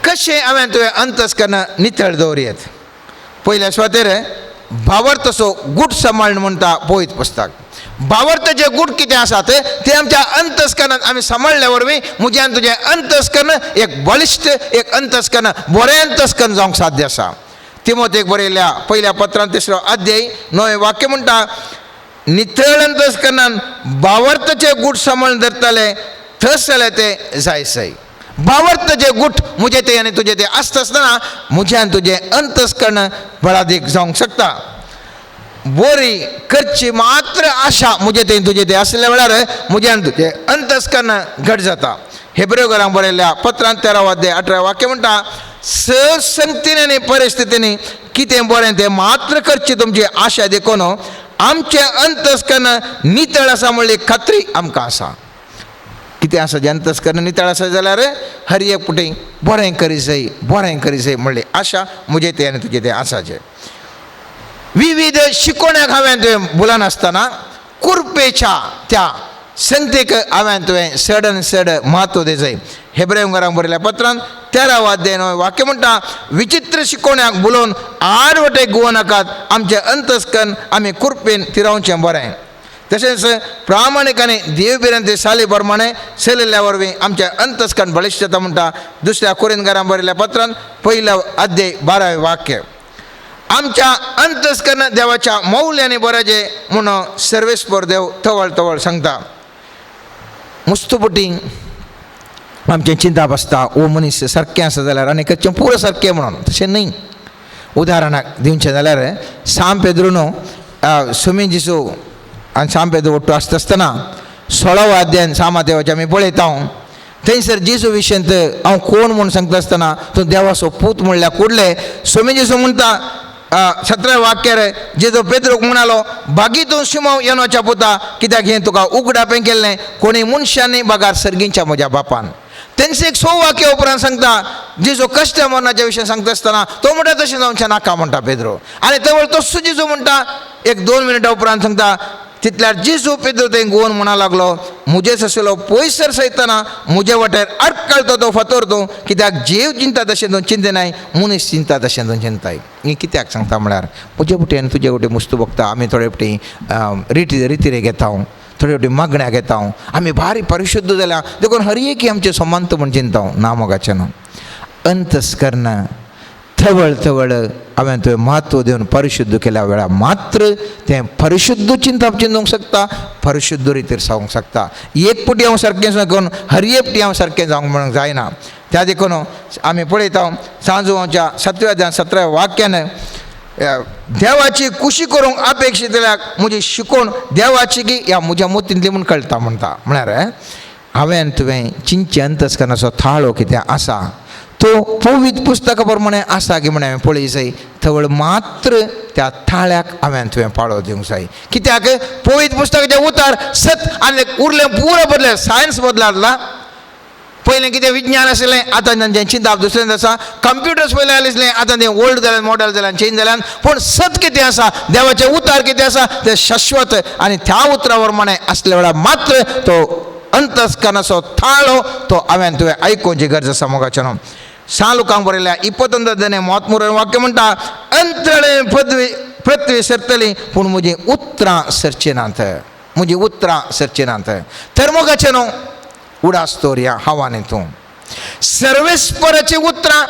कशें हांवें तुवें अंतस्कर्ण नितळ दवरयेत? पयल्या सुवातेर भावार्थाचो गूट सांबाळण म्हणटा पवित्र पुस्तक. भावार्थाचे गूट कितें आसात ते आमच्या अंतस्कर्णात आमी सांबाळ्ळ्या वरवीं म्हज्यान तुजें अंतस्कर्ण एक बळिश्ट एक अंतस्कर्ण बरें अंतस्कर्ण जावंक साध्य आसा. तिमोतेक बरयल्या पयल्या पत्रान 3 अध्याय 9 वाक्य म्हणटा, नितळ अंतस्कर्णान भावार्थाचे गूट सांबाळून धरताले थस जाल्यार ते जायसय. भावार्थाचे गूट म्हजें ते आनी तुजें ते आसता आसतना म्हज्यान तुजें अंतस्कर्ण बळादीक जावंक शकता. बोरी करची मात्र आशा म्हजें ते तुजें ते आसल्या वेळार म्हज्यान तुजें अंतस्कर्ण घट जाता. हेब्रेवरांक बरयल्ल्या पत्रान 13 अध्याय 18 वाक्य म्हणटा, संगतीन आनी परिस्थितींनी कितें बरें तें मात्र करची तुमची आशा देखून आमचें अंतस्कर्ण नितळ आसा म्हणली खात्री आमकां आसा. कितें आसा जें अंतस्कर्ण नितळ आसा जाल्यार हर एक पुटी बरें करी जाय बरें करी जाय म्हणली आशा म्हजें तें आनी तुजें तें आसाचें. विविध शिकोवण्याक हांवें तुवें भुलनासतना कुरपेच्या त्या संगतीक हांवें तुवें चड आनी चड म्हत्व दिजाय. हेब्रेवरांक बरयल्या पत्रान 13 अध्याय 9 वाक्य म्हणटा, विचित्र शिकोवण्याक बुलोवन आडवटे गुवो नाकात, आमचें अंतस्कर्ण आमी कुरपेन थिरावचें बरें. तशेंच प्रामाणीक आनी देवभिरांती साली प्रमाणे चलिल्ल्या वरवीं आमचें अंतस्कर्ण बळिश्ट जाता म्हणटा दुसऱ्या कोरिंथकारांक बरयल्ल्या पत्रान 1 अध्याय 12 वाक्य. आमच्या अंतस्कर्ण देवाच्या मौल्यांनी बरें म्हणून सर्वेस्पर देव तवळ तवळ सांगता. मुस्तुपटी आमचें चिंताप आसता ओ मनीस सारकें आसा जाल्यार आनी करचें पुरो सारकें म्हणून, तशें न्हय. उदाहरणाक दिवचें जाल्यार सांव पेद्रू न्हू सुमी जिसू आनी सांव पेद्रू ओट्टू आसता आसतना 16 अध्यायान सामा देवाचें आमी पळयता. थंयसर जेजू विशयंत हांव कोण म्हूण सांगता आसतना तूं देवाचो पूत म्हणल्यार कुडले सुमी जेजू म्हणटा 17 वाक्यार जेजू पेद्रूक म्हणालो, बागी तूं शिमो येनोच्या पुता, कित्याक हें तुका उगडापें केल्लें कोणी मनशांनी बगार सर्गींच्या म्हज्या बापान. तेंचे एक 100 वाक्य उपरांत सांगता जेजू कश्ट मरणाच्या विशय सांगता आसतना तो म्हणटा तशें जावचें नाका म्हणटा पेद्रो. आनी तवळ तस्सो जेजू म्हणटा एक 2 मिनटां उपरांत सांगता तितल्यार जेजू पेद्रू थंय गोवन म्हणा लागलो, म्हजेच आशिल्लो पयसर सयतना म्हज्या वाटेर आडकळतो तो फातोर तूं, कित्याक जीव चिंता तशें तूं चिंतनाय, मनीस चिंता तशें तूं चिंताय. हें कित्याक सांगता म्हळ्यार म्हजे वटेन तुजे वटेन मुस्तू बगता आमी थोडे फावटी रिती रितीरे घेता, थोडे फावटी मागण्या घेता, आमी भारी परिशुद्ध जाल्या देखून हर एक आमचें समांत म्हूण चिंता ना. मोगाचें न्हू अंतस्कर्ण थवळ थवळ हांवें तुवें म्हत्व दिवन परिशुद्ध केल्या वेळार मात्र तें परिशुद्ध चिंतप चिंतूंक शकता, परिशुद्ध रितीर जावंक शकता. एक पुटी हांव सारकें करून हर एक पुटी हांव सारकें जावंक म्हणूंक जायना. त्या देखून आमी पळयता सांजवाच्या 7व्या 17व्या वाक्यान देवाची कुशी करूंक अपेक्षीत जाल्यार म्हजी शिकोवन देवाची की ह्या म्हज्या मोतींतली म्हूण कळटा म्हणटा. म्हळ्यार हांवें तुवें चिंतचें अंतस्करणाचो थाळो कितें आसा तो पवित्र पुस्तका प्रमाणे आसा की म्हण हांवें पळय जाय, थवळ मात्र त्या थाळ्याक हांवें तुवें पाळो दिवंक जाय. कित्याक पवित्र पुस्तकाचें उतार सत आनी उरलें पुरो बदलें, सायन्स बदलातला. पयलें कितें विज्ञान आशिल्लें, आतां तांचें चिंतप दुसरें आसा. कंप्युटर्स पयलें आसलें, आतां तें ओल्ड जाल्यान मॉडल जाल्यान चेंज जाल्यान, पूण सत कितें आसा, देवाचें उतार कितें आसा तें शाश्वत आनी त्या उतरा प्रमाणे आसल्या वेळार मात्र तो अंतस्करणाचो थाळो तो हांवें तुवें आयकुची गरज आसा. मोगाचें न्हू सालुकांक बरयल्या 29 म्हत्मूर वाक्य म्हणटा, अंतळे पदवी पृथ्वी सरतली पूण म्हजी उतरां सरची नात, म्हजी उतरां सरची नात. तर मोगाचें न्हू उडास दवरया हांव आनी तूं सर्वेस्पराची उतरां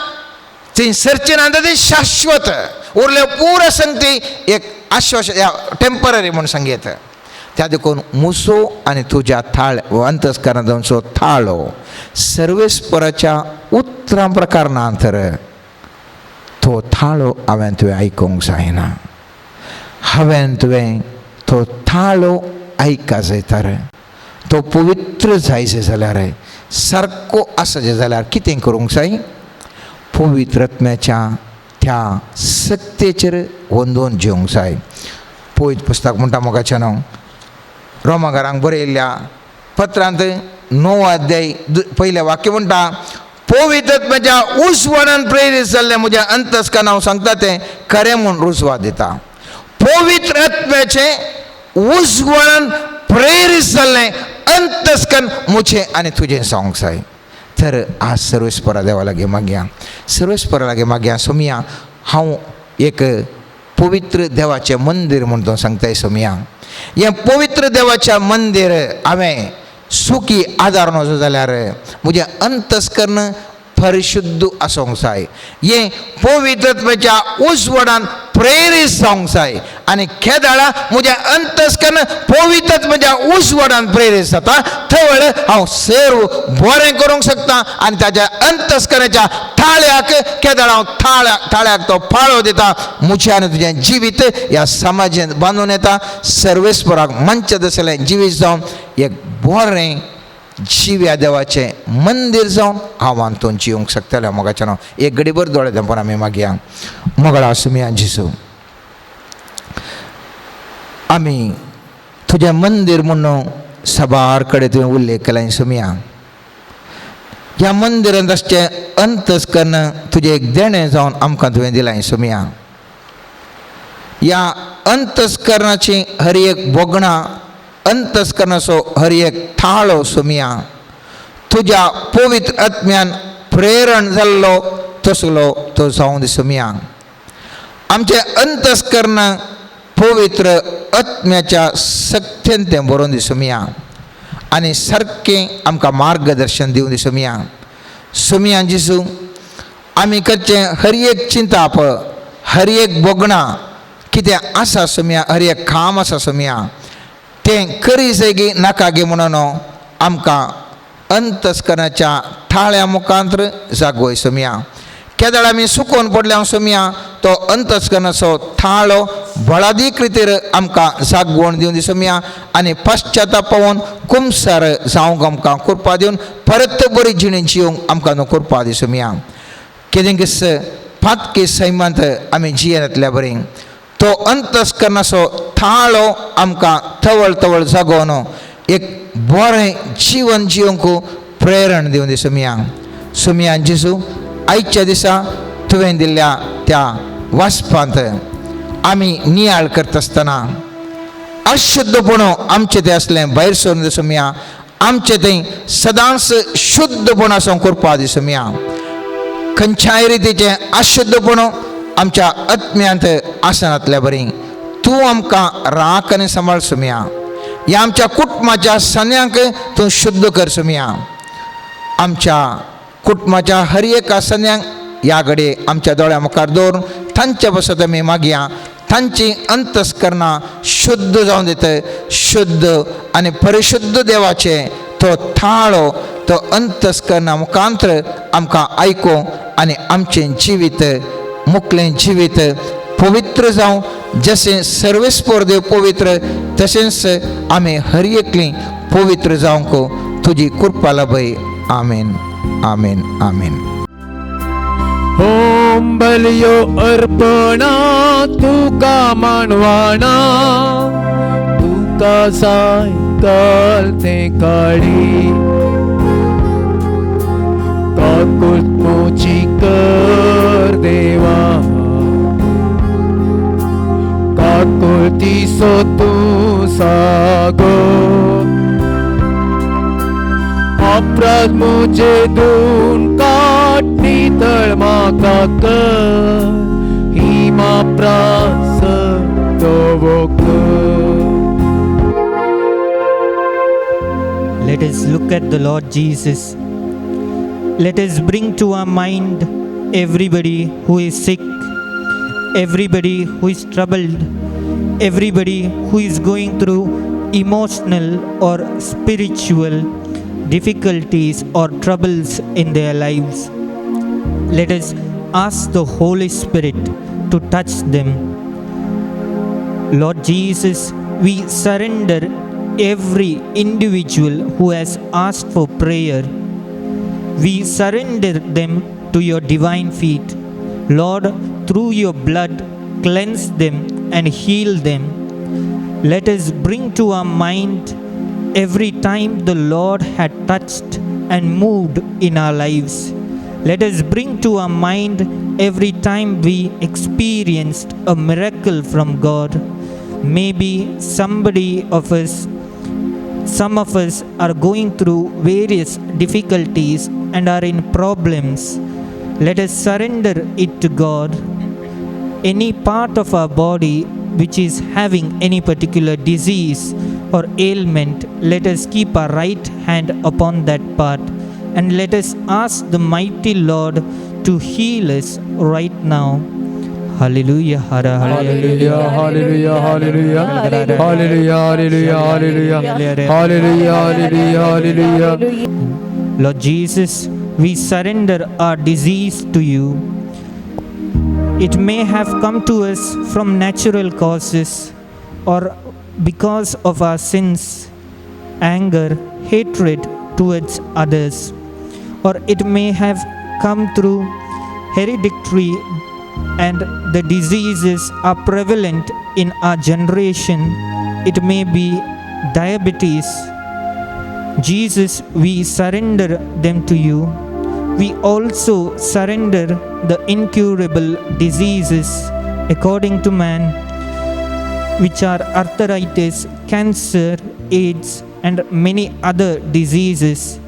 ती सरची नात, ती शाश्वत उरले पुरो संगती एक आश्वास टेंपररी म्हूण सांगयत. त्या देखून मुसो आनी तुज्या थाळ अंतस्करणाचो थाळो सर्वेस्पराच्या उतरां प्रकार ना तर तो थाळो हांवें तुवें आयकूंक जायना. हांवें तुवें तो थाळो आयका जाय तर तो पवित्र जायचे जाल्यार सारको आसचे जाल्यार कितें करूंक जाय, पवित्र आत्म्याच्या त्या सक्तेचेर वंदोवन जेवंक जाय. पवित्र पुस्तक म्हणटा मोगाचें न्हू रोमागारांक बरयल्ल्या पत्रांत 9 अध्याय पयलें वाक्य म्हणटा, पवित्र आत्म्याच्या उजवाडान प्रेरीत जाल्लें म्हज्या अंतस्करण हांव सांगता तें खरें म्हूण रुजवात दिता. पवित्र आत्म्याचें उजवाडान प्रेरीत जाल्लें अंतस्करण म्हजें आनी तुजें जावंक जाय. तर आज सर्वेस्परा देवा लागीं मागया, सर्वेस्परा लागीं मागया, सोमया हांव एक पवित्र देवाचें मंदीर म्हूण तो सांगताय. सोमया हें पवित्र देवाचें मंदीर हांवें सुखी आदार वचो जाल्यार म्हजें अंतस्कर्ण परिशुद्ध आसूंक जाय, हें पवित्रत्वाच्या उजवाडान प्रेरीत जावंक जाय आनी केदाळा म्हजें अंतस्कर्ण पवित्रत्वाच्या उजवाडान प्रेरीत जाता थवळ हांव सर्व बरें करूंक शकता आनी ताच्या अंतस्करणाच्या थाळ्याक केदाळ हांव थाळ्याक तो पाळो दिता. म्हजें आनी तुजें जिवीत ह्या समाजांत बांदून येता. सर्वेस्पराक मानचें तसलें जिवीत जावन एक बरें जिव्या देवाचें मंदीर जावन हांव हातूंत जिवंक शकतलें. मोगाचें नांव एक घडीभर दोळे धांपून आमी मागया. मोगळा सुमया जेजू, आमी तुजें मंदीर म्हणून सबार कडेन तुवें उल्लेख केला सुमया. ह्या मंदिरांत आसचें अंतस्कर्ण तुजें एक देणें जावन आमकां तुवें दिलां सुमया. ह्या अंतस्करणाची हर एक भोगणां, अंतस्करणाचो हर एक थाळो सुमया तुज्या पवित्र आत्म्यान प्रेरण जाल्लो तसलो तो जावन सुमया. आमचें अंतस्कर्ण पवित्र आत्म्याच्या सक्तेन तें बरोवन दिसुमया आनी सारकें आमकां मार्गदर्शन दिवन दिसुमया. सुमया जेजू, आमी करचें हर एक चिंताप, हर एक भोगणां कितें आसा सुमया, हर एक काम आसा सुमया, तें करी जाय गी नाका गी म्हणून आमकां अंतस्करणाच्या थाळ्या मुखांत जागोय सुमया. केदळ आमी सुकोवन पडल्या सुमया तो अंतस्करणाचो थाळो बळादीक रितीर आमकां जागवण दिवन दिसुमया आनी पश्चातापावन कुमसार जावंक आमकां कृपा दिवन परत बरी जिणी जिवंक आमकां न्हू कृपा दिसुमया. कितें किस पातकी सैमांत आमी जियेतल्या बरी तो अंतस्करणाचो थाळो आमकां तवळ तवळ जागोवन एक बरें जिवन जिवंक प्रेरण दिवन दिसुमया. सुमया जेजू, आयच्या दिसा तुवें दिल्ल्या त्या वाचपांत आमी नियाळ करता आसतना अशुद्धपण आमचें तें आसलें भायर सरून दिसुया, आमचें थंय सदांच शुद्धपण आसूं करपा दिसुया। खंयच्याय रितीचें अशुद्धपण आमच्या आत्म्यांत आसनातल्या बरी तूं आमकां राख आनी सांबाळ सुमया। ह्या आमच्या कुटुंबाच्या सन्यांक तूं शुद्ध कर सुमया। आमच्या कुटुंबाच्या हर एका सन्यांक ह्या घडये आमच्या दोळ्या मुखार दवरून तांचे पासत आमी मागया, तांची अंतस्करणां शुद्ध जावन दिता। शुद्ध आनी परिशुद्ध देवाचें तो थाळो तो अंतस्करणा मुखांतर आमकां आयकूंक आनी आमचें जिवीत मुकलें जिवीत पवित्र जावं। जशें सर्वेस्पोर देव पवित्र तशेंच आमी हर एकली पवित्र जावंक तुजी कृपा लाभय। आमेन आमेन आमेन। होम बलियो अर्पणा तुका मानवाना, तुका सायंकाल ते काळी काकूत मोची कर देवा, काकुळती सो तूं सागो। अपराध मुझे दोन काट नितळ म्हाका कर, ही म्हाप्रास दवो कर। Let us look at the Lord Jesus. Let us bring to our mind everybody who is sick, everybody who is troubled, everybody who is going through emotional or spiritual difficulties or troubles in their lives. Let us ask the Holy Spirit to touch them. Lord Jesus, we surrender every individual who has asked for prayer. We surrender them to your divine feet. Lord, through your blood, cleanse them and heal them. Let us bring to our mind every time the Lord had touched and moved in our lives. Let us bring to our mind every time we experienced a miracle from God. Maybe some of us are going through various difficulties and are in problems. Let us surrender it to God. Any part of our body which is having any particular disease or ailment, let us keep our right hand upon that part and let us ask the mighty Lord to heal us right now. Hallelujah. Hara Hallelujah, hallelujah, hallelujah, hallelujah, hallelujah, hallelujah, hallelujah, hallelujah, hallelujah. Lord Jesus, we surrender our disease to you. It may have come to us from natural causes or because of our sins, anger, hatred towards others, or it may have come through hereditary, and the diseases are prevalent in our generation. It may be diabetes. Jesus, we surrender them to you. We also surrender the incurable diseases according to man, which are arthritis, cancer, AIDS, and many other diseases.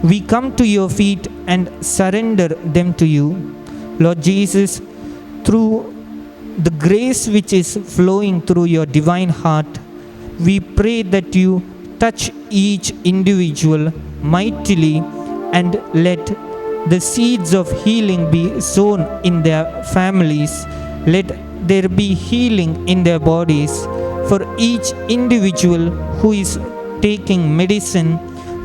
We come to your feet and surrender them to you. Lord Jesus, through the grace which is flowing through your divine heart, we pray that you touch each individual mightily and let the seeds of healing be sown in their families. Let there be healing in their bodies. For each individual who is taking medicine,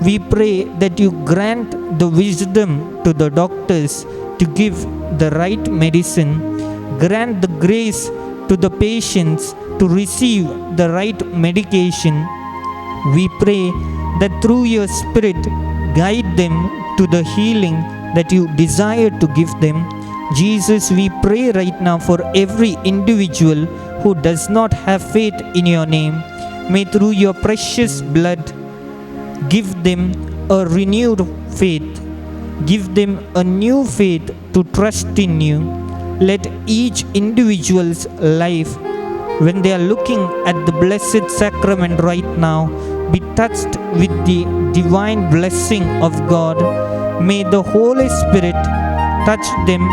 we pray that you grant the wisdom to the doctors to give the right medicine. Grant the grace to the patients to receive the right medication. We pray that through your Spirit, guide them to the healing that you desire to give them. Jesus, we pray right now for every individual who does not have faith in your name. May through your precious blood, give them a renewed faith. Give them a new faith to trust in you. Let each individual's life when they are looking at the Blessed Sacrament right now, be touched with the divine blessing of God. May the Holy Spirit touch them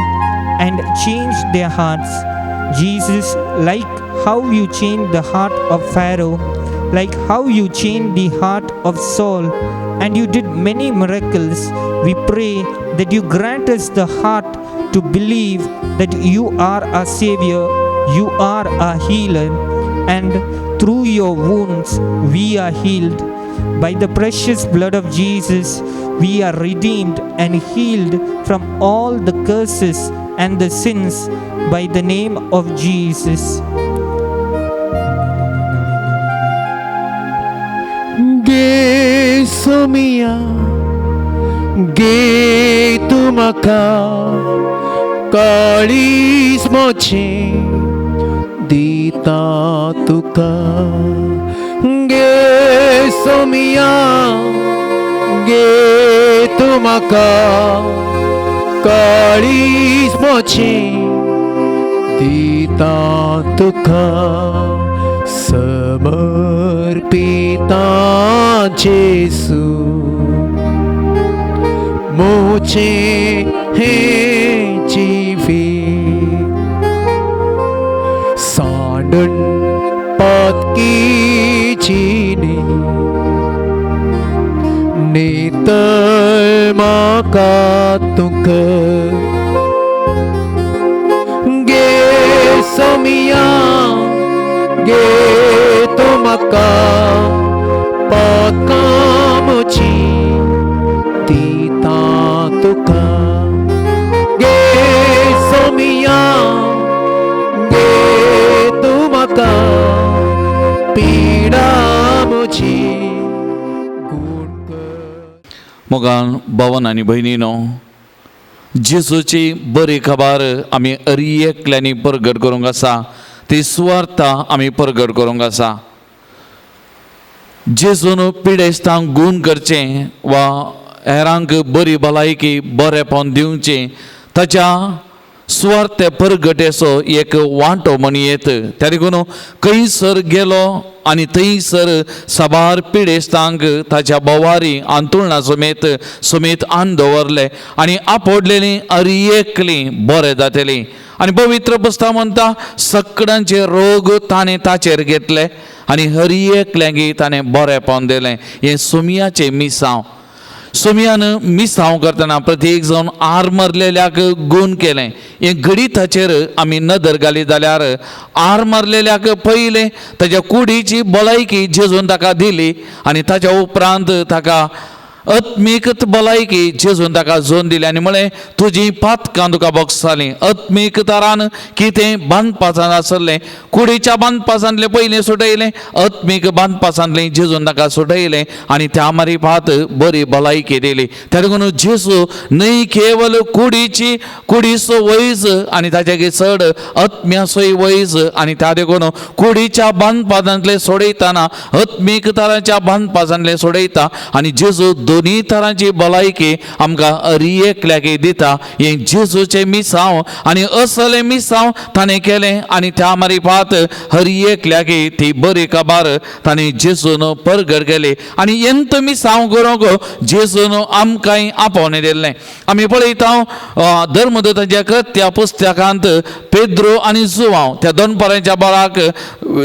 and change their hearts. Jesus, like how you changed the heart of Pharaoh, like how you changed the heart of Saul, and you did many miracles, we pray that you grant us the heart to believe that you are our Savior, you are our healer, and through your wounds we are healed. By the precious blood of Jesus, we are redeemed and healed from all the curses and the sins by the name of Jesus. गे सोमिया गे तुमका काळीज म्हजें दिता तुका गे सोमिया गे तुमका काळीज म्हजें दिता तुका समर्पिता जेसू मुझे हे जीवी सांडन पातकी जीने नेतर म्हाका तुका गे सोमिया गे तुमका पातकां म्हजीं दिता तुका गे सोमिया गे तुमका पिडा म्हजी गुण कर. मोगान भवन आनी भयणीनो, जेजूची बरी खबर आमी अरी एकल्यांनी परगट करूंक आसा, ती सुवार्ता आमी परगट करूंक आसा. जेजून पिडेस्तांक गूण करचें वा हेरांक बरी भलायकी बरेपण दिवचें ताच्या सुवार्ते परगटेचो एक वांटो म्हणयेत. त्या देखून खंयसर गेलो आनी थंयसर साबार पिडेस्तांक ताच्या बोवारी आंतुळणा समेत समेत आन दवरले आनी आपोडलेली अरी एकली बरें जातली. आनी पवित्र पुस्तक म्हणटा सगळ्यांचे रोग ताणें ताचेर घेतले आनी हर एकल्यांक ताणें बरेंपण दिलें. हें सुमयाचें मिसांव. सोमयान मिसांव करतना प्रत्येक जावन आर मारलेल्याक गूण केलें. हें घडीताचेर आमी नदर घाली जाल्यार आर मारलेल्याक पयलें ताच्या कुडीची भलायकी जेजून ताका दिली आनी ताच्या उपरांत ताका आत्मीक भलायकी जेजून ताका जोन दिली आनी म्हळें तुजी पातकां तुका बोगसालीं. आत्मीक तरान कितें बांदपासान आसलें, कुडीच्या बांदपासांतलें पयलें सुटयलें, आत्मीक बांदपासांतलें जेजून ताका सुटयलें आनी त्या मारी पात बरी भलायकी दिली. त्या देखून जेजू न्हय केवल कुडीची कुडीचो वैज आनी ताच्या चड आत्म्याचोय वैज आनी त्या देखून कुडीच्या बांदपासांतलें सोडयतना आत्मीक तरांच्या बांदपासांतलें सोडयता आनी जेजू दोनी तरांची भलायकी आमकां अरी एकल्याक दिता. हें जेजूचें मिसांव आनी असलें मिसांव ताणें केलें आनी त्या मारी पात हर एकल्याक ती बरी खबर ताणें जेजून परगट केली आनी एंत मिसांव करूंक जेजून आमकांय आपोवणें दिल्लें. आमी पळयता धर्मदूतांच्या कृत्या पुस्तकांत पेद्रो आनी जुवांव त्या दोनपारांच्या बळाक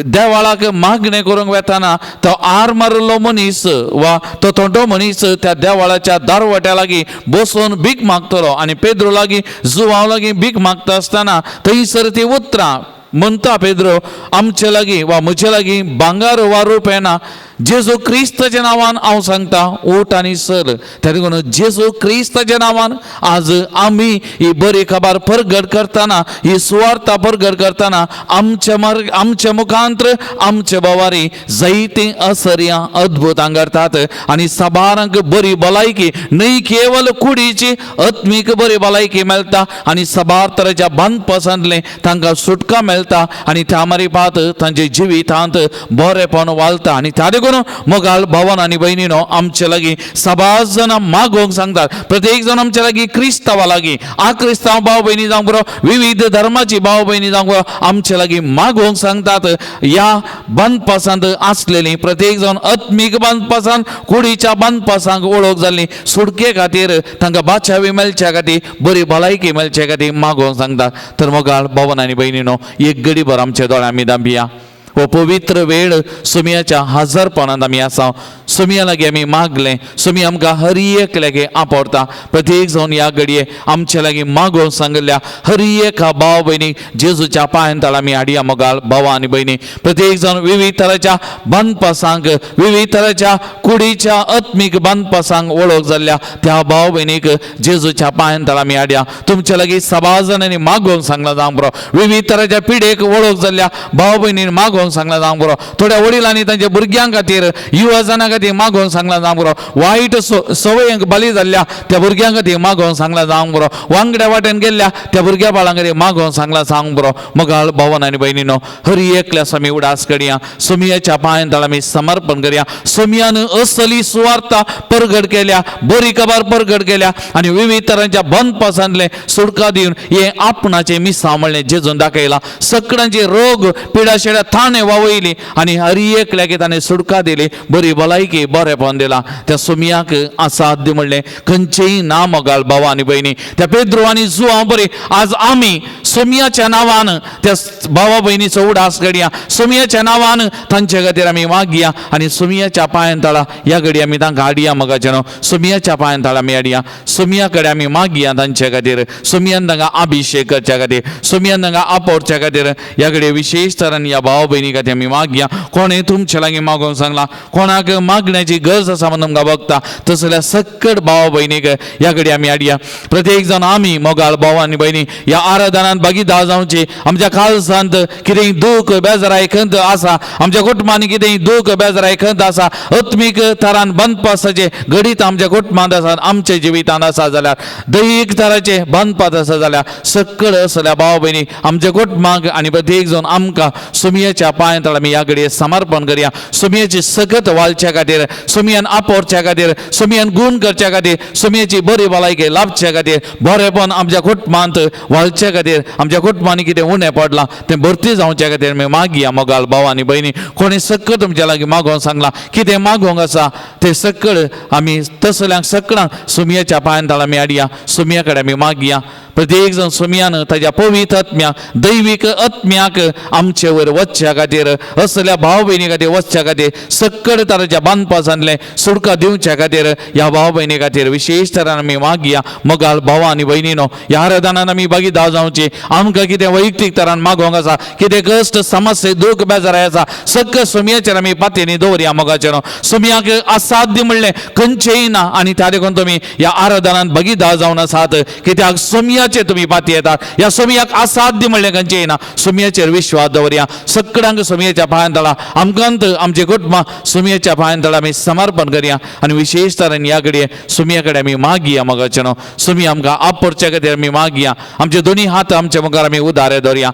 देवाळाक मागणें करूंक वेताना तो आर मारिल्लो मनीस वा तो थोंटो मनीस त्या देवाळाच्या दारवट्या लागीं बसून भीक मागतलो आनी पेद्रो लागीं जुवांव लागीं भीक मागता आसतना थंयसर ती उतरां म्हणटा, पेद्रो आमचे लागीं वा म्हजे लागीं भांगर वा रुपें ना, जेजू क्रिस्ताच्या नांवान हांव सांगता उठ आनी सर. त्या देखून जेजू क्रिस्ताच्या नांवान आज आमी ही बरी खबर परगट करतना, ही सुवार्ता परगट करतना आमचे मार्ग आमचे मुखांत्र आमचे बोवारी जायतीं असर्यां अद्भुतां करतात आनी साबारांक बरी भलायकी न्हय केवल कुडीची आत्मीक बरी भलायकी मेळटा आनी साबार तरेच्या बांदपासांतलें तांकां सुटका मेळटा आनी त्या मारी पात तांचे जिवितांत बरेपण वालता. आनी त्या देखून देखून मोगाळ भावान आनी भयणीनो आमचे लागीं साबार जाणां मागोवंक सांगतात. प्रत्येक जाण आमचे लागीं क्रिस्तांवा लागीं, आक्रिस्तांव भाव भयणी जावंक बरो, विविध धर्माची भाव भयणी जावंक बरो, आमचे लागीं मागोवंक सांगतात. ह्या बांदपासांत आसलेली प्रत्येक जाण आत्मीक बांदपासान, कुडीच्या बांदपासांक वळख जाल्ली सुटके खातीर, तांकां बाचावी मेळच्या खातीर, बरी भलायकी मेळच्या खातीर मागोवंक सांगतात. तर मोगाळ भावान आनी भयणीनो एक गडीभर आमच्या दोळ्यां आमी दांबिया. हो पवित्र वेळ सुमयाच्या हजारपणांत आमी आसा. सुमया लागीं आमी मागलें, सुमी आमकां हर एक लागीं आपडता. प्रत्येक जावन ह्या घडये आमचे लागीं मागोवंक सांगिल्ल्या हर एका भाव भयणी जेजूच्या पांयान तळा आमी हाडया. मोगाळ भावा आनी भयणी प्रत्येक जावन विविध तराच्या बांदपासांक, विविध तराच्या कुडीच्या आत्मीक बांदपासांक वळख जाल्ल्या त्या भाव भयणीक जेजूच्या पांयान तळा आमी हाडया. तुमच्या लागीं सभा जाणांनी मागोवंक सांगलां जावंक बरो, विविध तराच्या पिडेक वळख जाल्ल्या भाव भयणीन मागोवंक सांगलां जावंक बरो, थोड्या वडिलांनी तांच्या भुरग्यां खातीर, युवा जाणां खातीर मागोवंक सांगलां जावंक बरो, वायट संवयेंक बली जाल्ल्या त्या भुरग्यां खातीर मागोवंक सांगलां जावंक बरो, वांगड्या वाटेन गेल्ल्या त्या भुरग्या बाळां खातीर मागोवंक सांगलां जावंक बरो. मोगाळ भावन आनी भयणीनो हर एकल्या स्वामी उडास करया, सोमियाच्या पांयान तळा आमी समर्पण करया. सोमियान असली सुवार्ता परगट केल्या, बरी खबर परगट केल्या आनी विविध तरांच्या बंदपासांतले सुटका दिवन हे आपणाचें मिसांव म्हणलें जेजून दाखयलां. सगळ्यांचे रोग पिडाशेड्या थाणे वावयली आनी हर एकल्याक ताणें सुटका दिली, बरी भलायकी बरेपण दिला. त्या सोमियाक असाध्य म्हणलें खंयचेय ना. मोगाळ भावा आनी भयणी त्या पेद्रो आनी जुआंव बरी आज आमी सोमियाच्या नांवान त्या भावा भयणीचो उडास घडया, सोमियाच्या नांवान तांचे खातीर आमी मागया आनी सोमियाच्या पांयान तळा ह्या घडये आमी तांकां हाडया. मोगाचें न्हू सोमियाच्या पांयान तळा आमी हाडया, सोमिया कडेन आमी मागया तांचे खातीर, सोमियान तांकां अभिशेक करच्या खातीर, सोमियान तांकां आपोवच्या खातीर ह्या घडये विशेश तरान ह्या भाव भयणी खातीर आमी मागया. कोणें तुमचे लागीं मागोवंक सांगलां, कोणाक मागण्याची गरज आसा म्हूण तुमकां बघता, तसल्या सक्कड भाव भयणीक ह्या घडये आमी हाडया. प्रत्येक जाण आमी मोगाळ भाव आनी भयणी ह्या आराधनांत भागीदार जावची. आमच्या काळजांत कितेंय दूख बेजाराय खंत आसा, आमच्या कुटुंबांनी कितेंय दूख बेजाराय खंत आसा, आत्मीक तरान बांदपासाचें घडीत आमच्या कुटुंबांत आसा, आमच्या जिवितांत आसा जाल्यार, दैहीक तराचें बांदपास आसा जाल्यार सक्कड असल्या भाव भयणी आमच्या कुटुंबांक आनी प्रत्येक जाण आमकां सुमयाच्या पांयां तळा आमी ह्या घडये समर्पण करया. सुमयाची सगत वालच्या खातीर, सुमयान आपोवच्या खातीर, सुमयान गुण करच्या खातीर, सुमयाची बरी भलायकी लाभच्या खातीर, बरेपण आमच्या कुटुंबांत वालच्या खातीर, आमच्या कुटुंबांनी कितें उणें पडलां तें भरती जावच्या खातीर आमी मागया. मोगाळ भाव आनी भयणी कोणी सक्कड तुमच्या लागीं मागोवंक सांगलां, कितें मागोवंक आसा तें सक्कड आमी तसल्यांक सगळ्यांक सुमयाच्या पांयान तळा आमी हाडया, सुमया कडेन आमी मागया. प्रत्येक जाण सुमयान ताज्या पवित्र आत्म्याक, दैवीक आत्म्याक आमचे वयर वचच्या खातीर, असल्या भाव भयणी खातीर वचच्या खातीर, सक्कड तराच्या बांदपासांतलें सुटका दिवच्या खातीर ह्या भाव भयणी खातीर विशेश तरान आमी मागया. मोगाळ भावा आनी भयणीनो ह्या आराधनान आमी भागीदार जावची. आमकां कितें वैयक्तीक तरान मागोवंक आसा, कितें कश्ट समस्या दूख बेजाराय आसा, सक्क सुमयाचेर आमी पातयेनी दवरया. मोगाचेर सुमयाक असाध्य म्हणलें खंयचेय ना आनी त्या देखून तुमी ह्या आराधनान भागीदार जावन आसात, कित्याक सुमयाचेर तुमी पाती येतात. ह्या सुमयाक असाध्य म्हणलें खंयचेय ना. सुमयाचेर विश्वास दवरया. सगळ्यांक सुमयाच्या पांयान तळा आमकां आमचे कुटुंबां सुमयाच्या पांयान तळा आमी समर्पण करया आनी विशेश तरेन ह्या घडये सुमया कडेन आमी मागया. मोगाचें न्हू सुमया आमकां आपोवच्या खातीर आमी मागया. आमचे दोनी हात आमच्या मुखार आमी उदारे दवरया.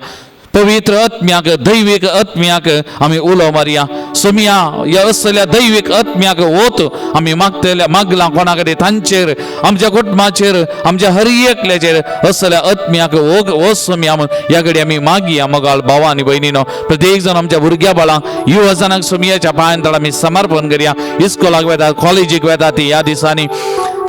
पवित्र आत्म्याक, दैवीक आत्म्याक आमी उलो मारया. सुमया ह्या असल्या दैवीक आत्म्याक वत आमी मागतल्या मागलां कोणा खातीर तांचेर, आमच्या कुटुंबाचेर, आमच्या हर एकल्याचेर असल्या आत्म्याक वच सुमया म्हूण ह्या घडये आमी मागया. मोगाळ भावा आनी भयणीनो प्रत्येक जाण आमच्या भुरग्या बाळांक, युवा जाणांक सुमयाच्या पांयान तळा आमी समर्पण करया. इस्कोलाक वेतात, कॉलेजीक वेतात ती ह्या दिसांनी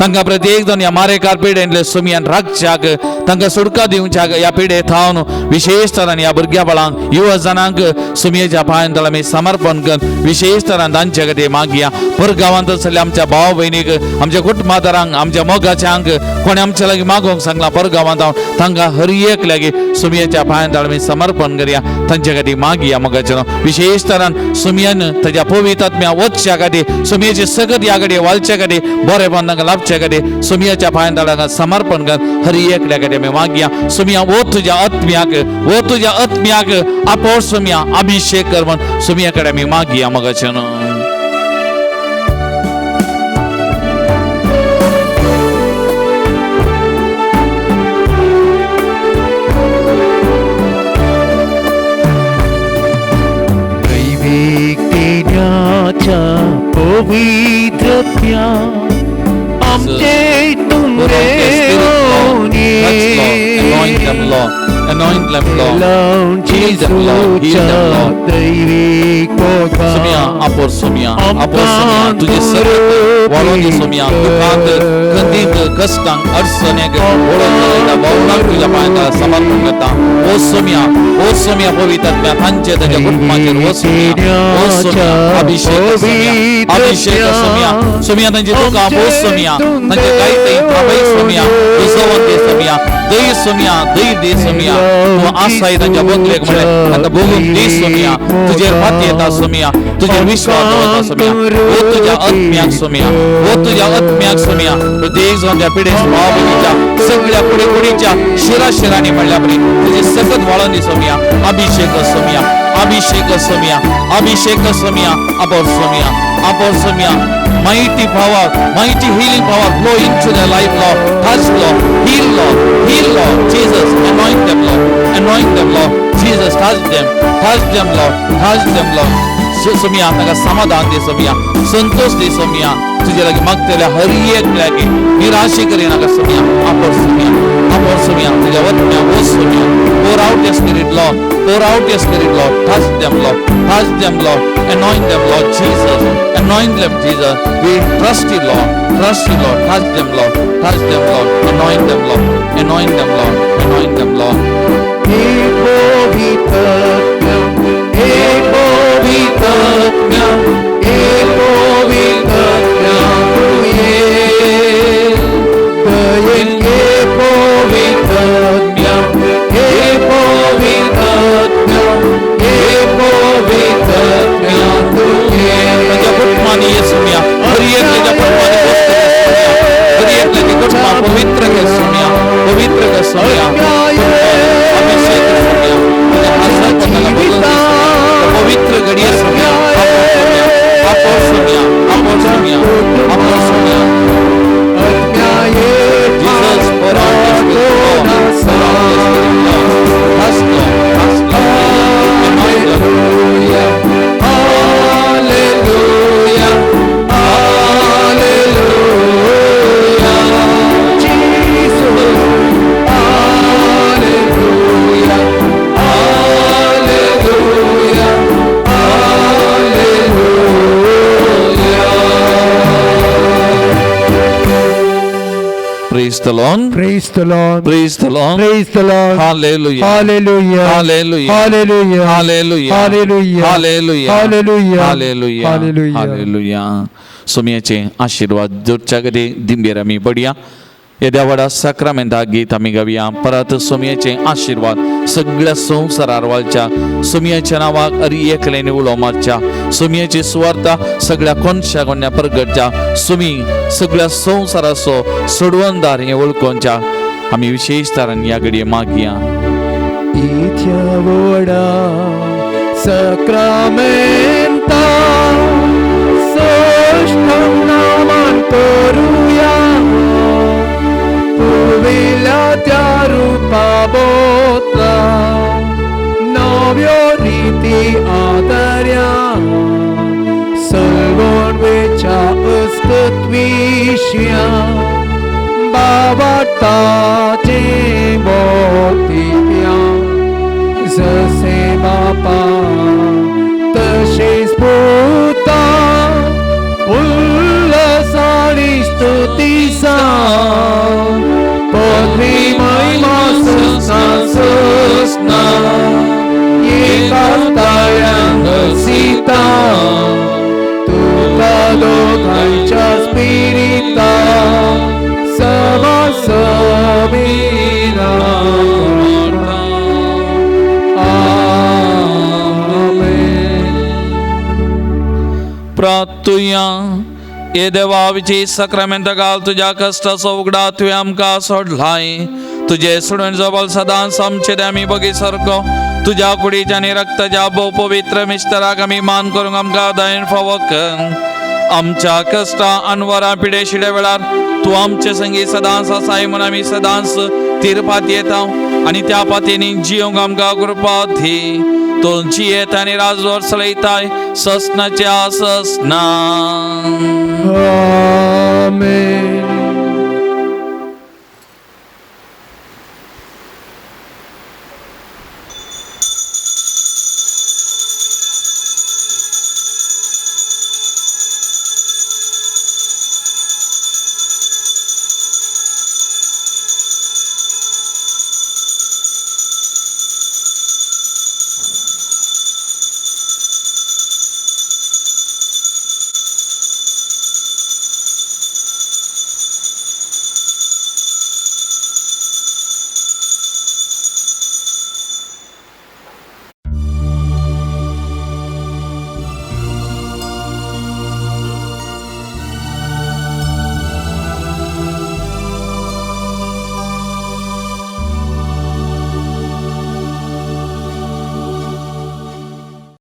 तांकां प्रत्येक जाण ह्या मारेकार पिडेंतले सुमयान राखच्याक, तांकां सुटका दिवच्याक ह्या पिडे थावन विशेश तरान ह्या भुरग्या बाळांक, युवा जाणांक सुमयेच्या पांयान तळा आमी समर्पण कर विशेश तरान तांचे खातीर मागया. परगांवांत आसलेल्या आमच्या भाव भयणीक, आमच्या कुटुंबादारांक, आमच्या मोगाच्यांक कोणें आमच्या लागीं मागोवंक सांगलां परगांवांत हांव, तांकां हर एक लागीं सुमयेच्या पांयान तळा आमी समर्पण करया, तांचे खातीर मागया. मोगाचें विशेश तरान सुमयान ताज्या पवित्र आत्म्या वचच्या खातीर, सुमयेची सगत ह्या घडये वालच्या खातीर, बरेपण तांकां लाभच्या खातीर सुमयाच्या पांयान तळा समर्पण कर हर एकल्या खातीर आमी मागया. सुमया वो तुज्या आत्म्याक, वो तुज्या आत्म्याक आपोव सुमया अभिषेक कर म्हूण सुमया कडेन आमी मागया. मोगाचें दैवीक देण्याच्या पवित्रत्या आमचे तुमरे Anoint them, Lord. Anoint them, Lord. Heal them, Lord. Heal them, Lord. Soumya आपोर Saumya आपोर Saumya तुझे सर्व वाळोन दी सोम्या दुखांत खंदीत कश्टांक अडचणेक ओळख चलयता वावराक तुज्या पांयांत समर्पण करता. ओ सोम्या, ओ सोम्या पवित्र तांचे ताच्या कुटुंबाचेर ओ सोम्या, ओ सोम्या अभिषेक सोम्या, अभिषेक सोम्या. सोम्या तांची दुखां ओ सोम्या, तांचे गाय थंय थांबय सोम्या, तुजो दे सोम्या, दय सोम्या, दय दे सोम्या. तूं आसाय तांच्या बगलेक म्हणलें आतां बघून दे सोम्या, तुजेर फाती येता सोम्या, तुजेर विश्वास दवरता सोम्या. ओ तुज्या आत्म्याक सोम्या, ओ तुज्या आत्म्याक सोम्या. प्रत्येक जावन त्या पिडेस्त भाव भयणीच्या सगळ्या कुडी कुडीच्या शिरा शिरांनी म्हणल्या परी तुजे सकत वाळोन दी सोम्या. अभिषेक सोम्या, अभिषेक सोम्या, अभिषेक Saumya. आपोर Saumya, आपोर Saumya. Mighty power, mighty healing power flow into their life, Lord. Touch, Lord. Heal, Lord. Heal, Lord. Jesus, anoint them, Lord. Anoint them, Lord. Jesus, touch them. Touch them, Lord. Touch them, Lord. Saumya ताका समाधान दे सोम्या, संतोष दे सोम्या. तुजे लागीं मागतल्या हर एक लागीं निराशे करिनाका सोम्या. आपोर सोम्या, आपोर सोम्या. तुज्या वतन्या ओ Saumya. Pour out your spirit, Lord. Pour out your spirit, Lord. Touch them, Lord. Touch them, Lord. Anoint them, Lord Jesus. Anoint them, Jesus. We trust you, Lord. Trust you, Lord. Touch them, Lord. Touch them, Lord. Anoint them, Lord. Anoint them, Lord. Anoint them, Lord. एक पवित्रत्या, एक पवित्रत्या, एक पवित्रत्या, एक पवित्रत्या, एक पवित्रत्या तुये. ताच्या कुटुंबांनी ये सोम्या, हर एकल्याच्या कुटुंबांनी हर एकल्याची कुटुंबां पवित्र कर सोम्या, पवित्र कर सोम्या. अभिषेक सोम्या, तुझ्या हाताक ताका बदलून दे सोम्या. पवित्र घडये Saumya. आपोर Saumya, आपोर Saumya, आपोर Saumya. Jesus, pour out your spirit, Lord. Pour out your spirit, Lord. Touch, Lord. Touch, Lord. Anoint, Lord. Hallelujah, hallelujah, Jesus, hallelujah, hallelujah, hallelujah. Praise the Lord. Praise the Lord. Praise the Lord. Praise the Lord. Hallelujah. Hallelujah. Hallelujah. Hallelujah. Hallelujah. Hallelujah. Hallelujah. Hallelujah. Hallelujah. Hallelujah. Hallelujah. सोम्याचे आशीर्वाद जोडच्या कडेन दिंबेर आमी पडया. येद्या व्हडा साक्रामेंता गीत आमी गावया. परत सोम्याचे आशीर्वाद सगळ्या संवसारार वालच्या. सोम्याच्या नांवाक अरी एकल्यानी उलो मारच्या. सोम्याची सुवार्ता सगळ्या कोनशा कोन्या परगटच्या. सोमी सगळ्या संवसाराचो सोडवणदार हें वळखोवच्या. आमी विशेश तरान ह्या घडये मागया. इथ्या व्हडा सक्रामेंता सश्टम नामान करुया. पुर्विल्ल्या त्या रुपा बोतला नव्यो रिती आदर्या. सलवण वेच्या अस्तित्विश्या बाबाताचे मोतिप्या. जसे बापा तसेच पुता उल्हासाने स्तुतीसा. पदवी महिमा सस्ना सस्ना एका ताळ्यांग सीता. तुका दोघांच्या स्पिरिता समासमीना. आमेन. प्रार्थुया. ये देवा विची सक्रामेंत घाल तुज्या कश्टाचो उगडा तुवें आमकां सोडलाय. तुजे सोडून जबल सदांच आमचे ते आमी बगी सारको तुज्या कुडीच्या आनी रक्ताच्या भोव पवित्र मिश्तराक आमी मान करूंक आमकां दयन फावो कर. आमच्या कश्टां अनवरां पिडे शिडे वेळार तूं आमचे संगी सदांच आसाय म्हूण आमी सदांच तिरपात येता. आनी त्या पातींनी जियोंक आमकां कृपा दी. तूं जियेत आनी राजवर चलयताय ससनाच्या ससना. आमेन.